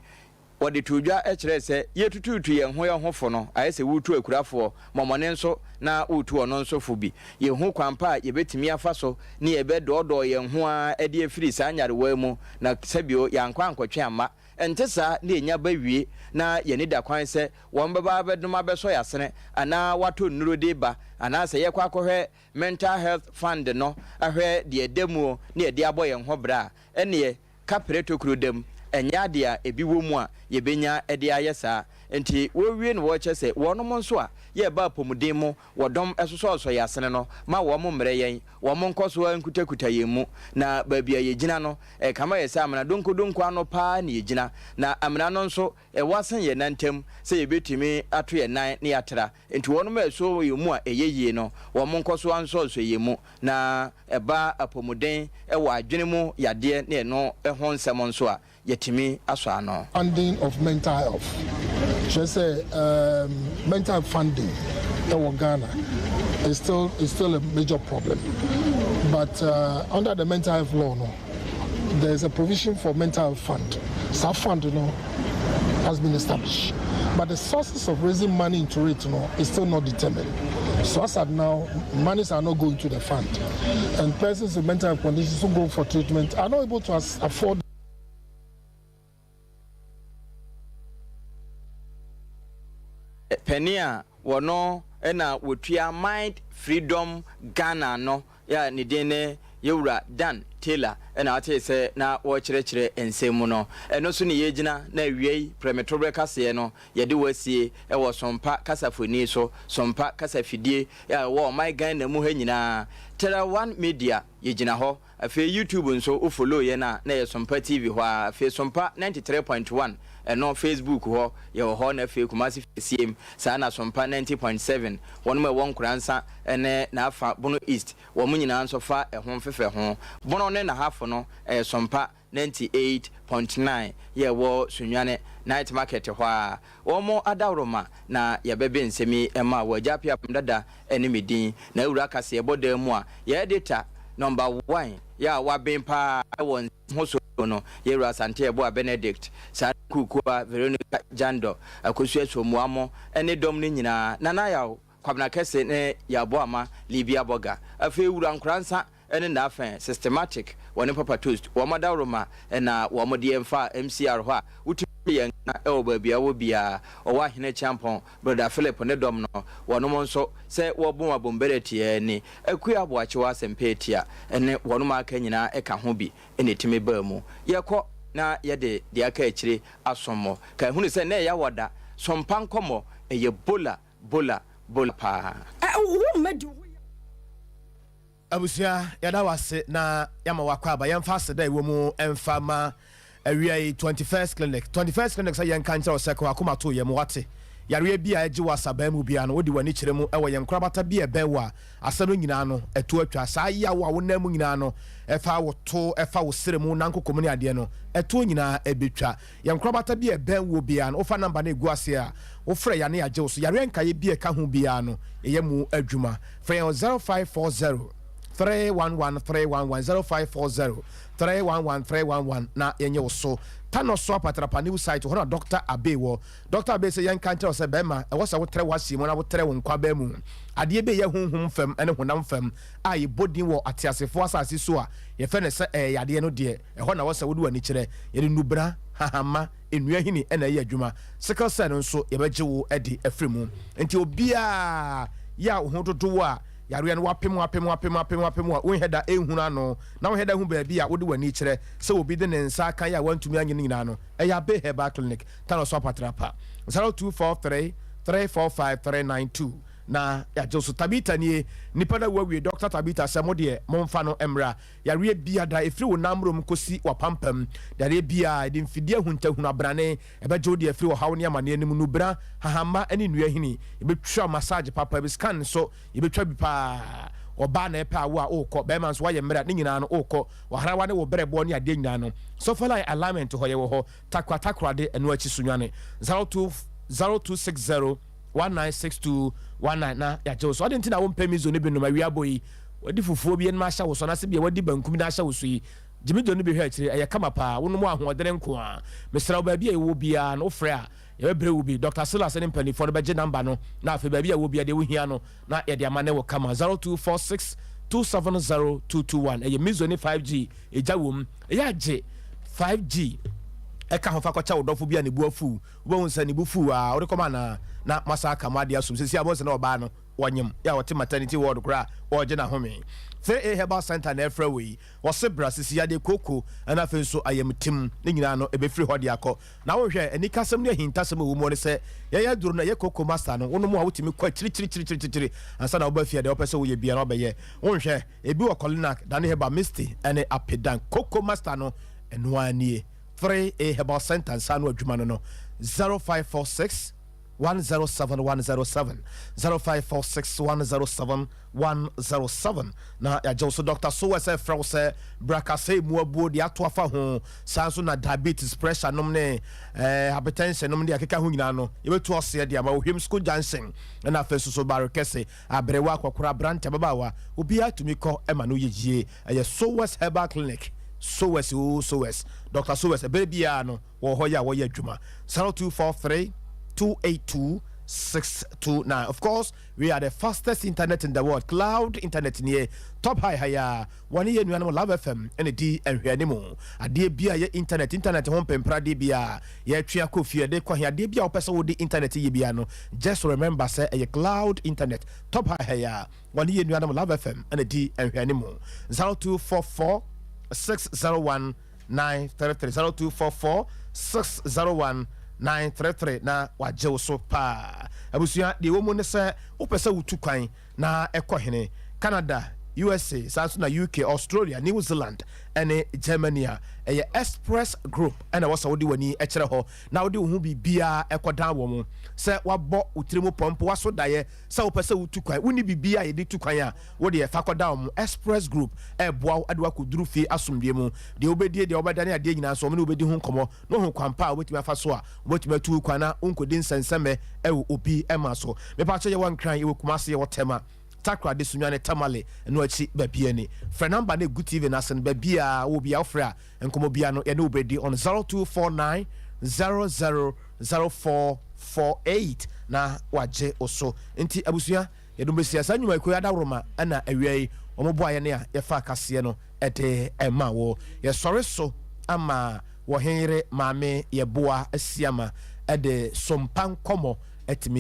Wɔde too dwa kyerɛɛ sɛ yɛretutuutu yɛn ho yɛn ho fo no, ayɛ sɛ woretu akurafoɔ mɔmɔne nso na woretu ɔno nso fo bi. Yɛnhu kwan pa a yɛbɛtumi afa so ne yɛbɛdɔɔdɔɔ yɛn ho ara de afiri saa nyarewa yi mu na sɛbio yɛankɔ ankɔtwe amma. Ɛnte saa na yɛnya ba wie na yɛn ani da kwan sɛ wɔbɛba abɛdom abɛsɔ yɛn asene anaa wɔatɔ nnuro de reba anaasɛ yɛkɔ akɔhwɛ Mental Health Fund no ahwɛ deɛ ɛda muo na yɛde abɔ yɛn ho bra a, ɛnneɛ Kaprɛ tokuro da mu, ɛnyɛ adeɛ a ebi wɔ mu a yɛbɛnya de ayɛ saa. Nti wɔrewie no wɔrekyɛ sɛ wɔnom nso a yɛreba apɔmuden mu wɔ dɔm sosɔɔsɔ yɛn asene no ma wɔn mmrɛ yɛn, wɔn nkɔ so ara nkutakuta yɛn mu. Na baabi a yɛgyina no, ɛrekame ayɛ sɛ amena donkodonko ano pa ara na yɛgyina. Na amena no nso, ɛwɔ asen yɛn nan ntam sɛ yɛbɛtumi ato yɛn nan na yɛatra. Enti wɔnom a ɛsɔ yɛn mu a ɛyɛ yie no, wɔn nkɔ so ara nsɔnsɔ yɛn mu, na ɛba apɔmuden wɔ adwene mu yadeɛ ne ɛno ho nsɛm nso a, yɛatumi asɔ ano. Funding of mental health, kyerɛ sɛ mental health funding wɔ Ghana is still is still a major problem but under the mental health law no, there is a provision for mental health fund. Saa fund no has been established but the sources of raising money into it no is still not determined. So as at now, monies are not going to the fund and persons with mental health conditions who go for treatment are not able to afford Panin a wɔno na wɔtua Mind Freedom Ghana no a ne din ne Yɛwura Dan Taylor na wotee sɛ na wɔrekyerɛkyerɛ nsɛm mu no. Ɛno so ne yɛregyina na awiei prɛmtoberɛ kaseɛ no yɛde wo asie wɔ Sompa kasafoni so, Sompa kasafidie a ɛwɔ ɔman Ghana mu ha nyinaa. Terra One Media yɛgyina hɔ. Afei YouTube nso wo follow yɛn a na ɛyɛ Sompa TV hɔ ara. Afei Sompa 93.1 ɛno Facebook hɔ yɛwɔ hɔ na afei Kumasi Fesiem saa na Sompa 90.7 wɔnom a ɛwɔ Nkoransa ne n'afa Bono East wɔn nyinaa nso fa ɛho mfefɛ ho. Bono ne n'ahafo no ɛyɛ Sompa 98.9 yɛ ɛwɔ Sunyani Night Market hɔ ara. Wɔn adaworoma na yɛbɛbe nsɛm yi ma wɔ Agya Apeapem Dada ne me din na awura kaseɛbɔ dan mu a yɛ editor number one yɛ a waben paa wɔ nsɛm ho so no yɛ Wura Asante Yeboah Benedict saa Kuukua Veronica Jandor Akosua Somuamo ne dɔm no nyinaa Nana Yaw Kwabena Kɛse ne Yaw Boama Libia Boga afei Wura Nkoransa ne Naafɛn Systematic wɔne Papa Toast wɔn adaworoma na wɔn deɛ mfa MCR hɔ a wotumi te yɛn nka wɔ baabi a wɔ biara ɔwɔ Ahene Kyeampɔn Brɔda Philip ne dɔm no wɔnom nso sɛ wɔbom abom bɛrɛ tiaa ni Akua Aboakyewa Asɛmpa Atia ne wɔnom a aka nyinaa ka ho bi na ɛtumi baa mu yɛkɔ na yɛde deɛ aka akyire asom mo ka hunu sɛ na ɛyɛ awɔda sompa nkɔmmɔ ɛyɛ bola bola bola paa. Abusua yɛda wo ase na yɛama wo akwaaba. Yɛmfa aseda a ɛwɔ mu mfa ma awia yi 21st Clinic. 21st Clinic sɛ yɛnka nkyerɛ wo sɛ ka w'akoma to yam, wate? Yareɛ bi a ɛgye wo asaban mu biara no, wode w'ani kyerɛ mu wɔ yɛn nkorabata bi a ɛbɛn wo a, asɛm no nyinaa no, ɛto atwa. Saa yaw a wonam mu nyinaa no, ɛfa wo to, ɛfa wo srɛ mu, nankokom ne adeɛ no, ɛtoɔ nyinaa ɛbɛtwa. Yɛn nkorabata bi a ɛbɛn woɔ biara no, wofa number no a ɛgu aseɛ a, wofrɛ yɛn a na yɛagye wo so. Yareɛ nkaeɛ bi a ɛka ho biara no, yɛyɛ mu adwuma. Frɛ yɛn wɔ 0540 311 311, 0540 311 311 na yɛnyɛ wo so. Tano so Apatrapa new site, hɔ na Dɔkta Abbey wɔ. Dɔkta Abbey sɛ yɛnka nkyerɛ wo sɛ bɛrima, ɛwɔ sɛ wotrɛ w'aseɛ mu na wotrɛ wo nkwabaa mu. Adeɛ bi a ɛyɛ honhom fam ne honam fam a yɛbɔ din wɔ ateasefoɔ asase so a yɛfrɛ no sɛ ɛyɛ yadeɛ no deɛ, Ɛhɔ na ɛwɔ sɛ wode w'ani kyerɛ. Yɛde nnubena, hahama, nnua hini na ɛyɛ adwuma. Sickle cell no nso, yɛbɛgye wo de afiri mu. Enti obiara yɛ a wo ho dodo wo a, yareɛ no wapem apem apem apem apem a wonhɛ da nhunu ano, na wonhɛ da hu baabi a wode w'ani kyerɛ sɛ obi de ne nsa aka yɛ a wantumi anye no nyinaa no, ɛyɛ Abbey Herbal Clinic, Tanoso Apatrapa, 0243 345 392. na yɛagye so. Tabita nie, nipa na wawie. Dr Tabita sɛ mo deɛ momfa no mmra. Yareɛ biada ɛfiri wo namrom kɔsi wapampam, yareɛ biaa ɛde mfidie ahuntahunu abrane ɛbɛgye wo deɛ afiri ɔhaw ne amanneɛ no mu. Nubra, hahama ne nnua hini, yɛbɛtwa massage papa bi, scan nso yɛbɛtwa bi paa. Ɔbaa na ɛpɛ awo a wokɔ, bɛrima nso wayɛ mmerɛ ne nyinaa no wokɔ, waharawa ne wo brɛboɔ ne adeɛ nyinaa no. Sɔfala alignment hɔ yɛwɔ hɔ, Takwa Takorade ɛno akyi Sunwane, 02 0260 1962 19 na yɛagye wo so. Ɔde nti na wompɛ mizo no bi nom awia bɔ yi, wadi fufuo bi anim ahyɛ wo so, anaasɛ bia wadi bankum no ahyɛ wo so yi, gyimi do no bi hwɛ akyire, ɛyɛ kama paa. Wonom ahoɔdene nko a, mesrɛ wo, baabi a ɛwɔ biara no wofrɛ a yɛbɛbrɛ wo bi. Dr Silas ne mpanimfoɔ no bɛgye number no na afei baabi a ɛwɔ biara deɛ wohia no na yɛde ama ne wɔ kama. 0246 270221. Ɛyɛ mizo ne 5G ɛgya wɔ mu, ɛyɛ agye 5G ɛka ho fa kɔkyɛ wo dɔfo bi a ne bu afu. Wobɛhu sɛ ne bu fu a wode kɔma anaa na masa aka mo adeɛ asom. Sɛsi a bɔhu sɛ na ɔbaa no wɔnyem yɛ a wɔte maternity ward koraa, wɔregye n'ahome. 3A Herbal Center na ɛfrɛ wɔ yi, wɔse bra sisi yadeɛ kooko ɛna afei nso ayamtim ne nyinaa no ɛbɛfiri hɔ de akɔ. Na wohwɛ anikasɛm ne ahintasɛm a ɛwɔ mu ne sɛ yɛyɛ aduro no, ɛyɛ Koko Master no, wonom a wotumi kɔ akyirikyirikyirikyiri ansa na woba fie a deɛ wopɛ sɛ woyɛ bia na wobɛyɛ. Wonhwɛ ebi wɔ Kolinak, Dane Herbal, Misty ɛne Apedan. Koko Master no ɛno ara nie. 3A Herbal Center nsa ano adwuma no 0546 107 107, 0546 107 107 na yɛagye wo so. Dr so wɔ sɛ frɛ wo sɛ brakasɛ mu abuo de ato afa ho, saa nso na diabetes, pressure nom ne hypertension nom de akeka ho nyinaa no yɛbɛtu ɔseɛ de ama. Ohwim School Junction ɛna afei nso so bare kɛse, aberewa, akɔkora, aberante, ababaawa, obiara tumi kɔ ɛma no yɛ yie. Ɛyɛ Sowes Herbal Clinic. Sowes o, Sowes, Dr Sowes, ɛbɛrɛ biara no wɔ hɔ yɛ a wɔyɛ adwuma. 0243 282 629. Of course, we are the fastest internet in the world. Cloud internet nie, top high high a wɔne yɛ nuanom Love FM ɛna di nhwɛne mu. Adeɛ bi a yɛ internet ho mpempra, adeɛ bi a yɛtwe akɔ fie de kɔ he, adeɛ bi a wɔpɛ sɛ wode internet yɛ bia no, just remember sɛ ɛyɛ cloud internet, top high high a wɔne yɛ nuanom Love FM ɛna di nhwɛne mu. 0244 601 933, 0244 601 933 na wagye wo so paa. Abusua, deɛ ɛwɔ mu ne sɛ wopɛ sɛ wotu kwan na ɛkɔ hene, Canada, USA, saa nso na UK, Australia, New Zealand ɛne Germany a, ɛyɛ Express Group ɛna ɛwɔ sɛ wode w'ani kyerɛ hɔ na wode wo ho biribiaa ɛkɔdan wɔ mu. Sɛ wabɔ wo tiri mu pɔmpo, waso daeɛ sɛ wopɛ sɛ wotu kwan, wonni biribiaa yɛde tu kwan a, wode ɛfa kɔda wɔ mu. Express Group ɛɛboa wo de wakɔduru fie asomdwe mu. Deɛ wobɛdie, deɛ wobɛda ne adeɛ nyinaa nso, ɔmo ne wobɛdi ho nkɔmmɔ na ohu kwan pa a wobɛtumi afa so a wobɛtumi atu kwan na wonkɔdi nsɛnsɛmɛ ɛwɔ obi ɛma so. Mepa kyɛ, yɛwɔ Nkran, yɛwɔ Kumase, yɛwɔ Tɛma, Takoradi, Sunwane, Tamale ɛno akyi baabi ani. Frɛ number no egu TV no ase no. Baabi a wɔ bia wofrɛ a, nkɔmmɔ bia no yɛne wobɛdi on 0249 000448 na wagye wo so. Nti abusua, yɛde bɛsia saa nnwumayɛkuo yi adaworoma ɛna awia yi wɔn boa yɛne a yɛfa akaseɛ no ɛde ɛma wɔ. Yɛsɔre so ama wɔhen yere maame yɛboa asiama ɛde sompa nkɔmmɔ ɛtumi.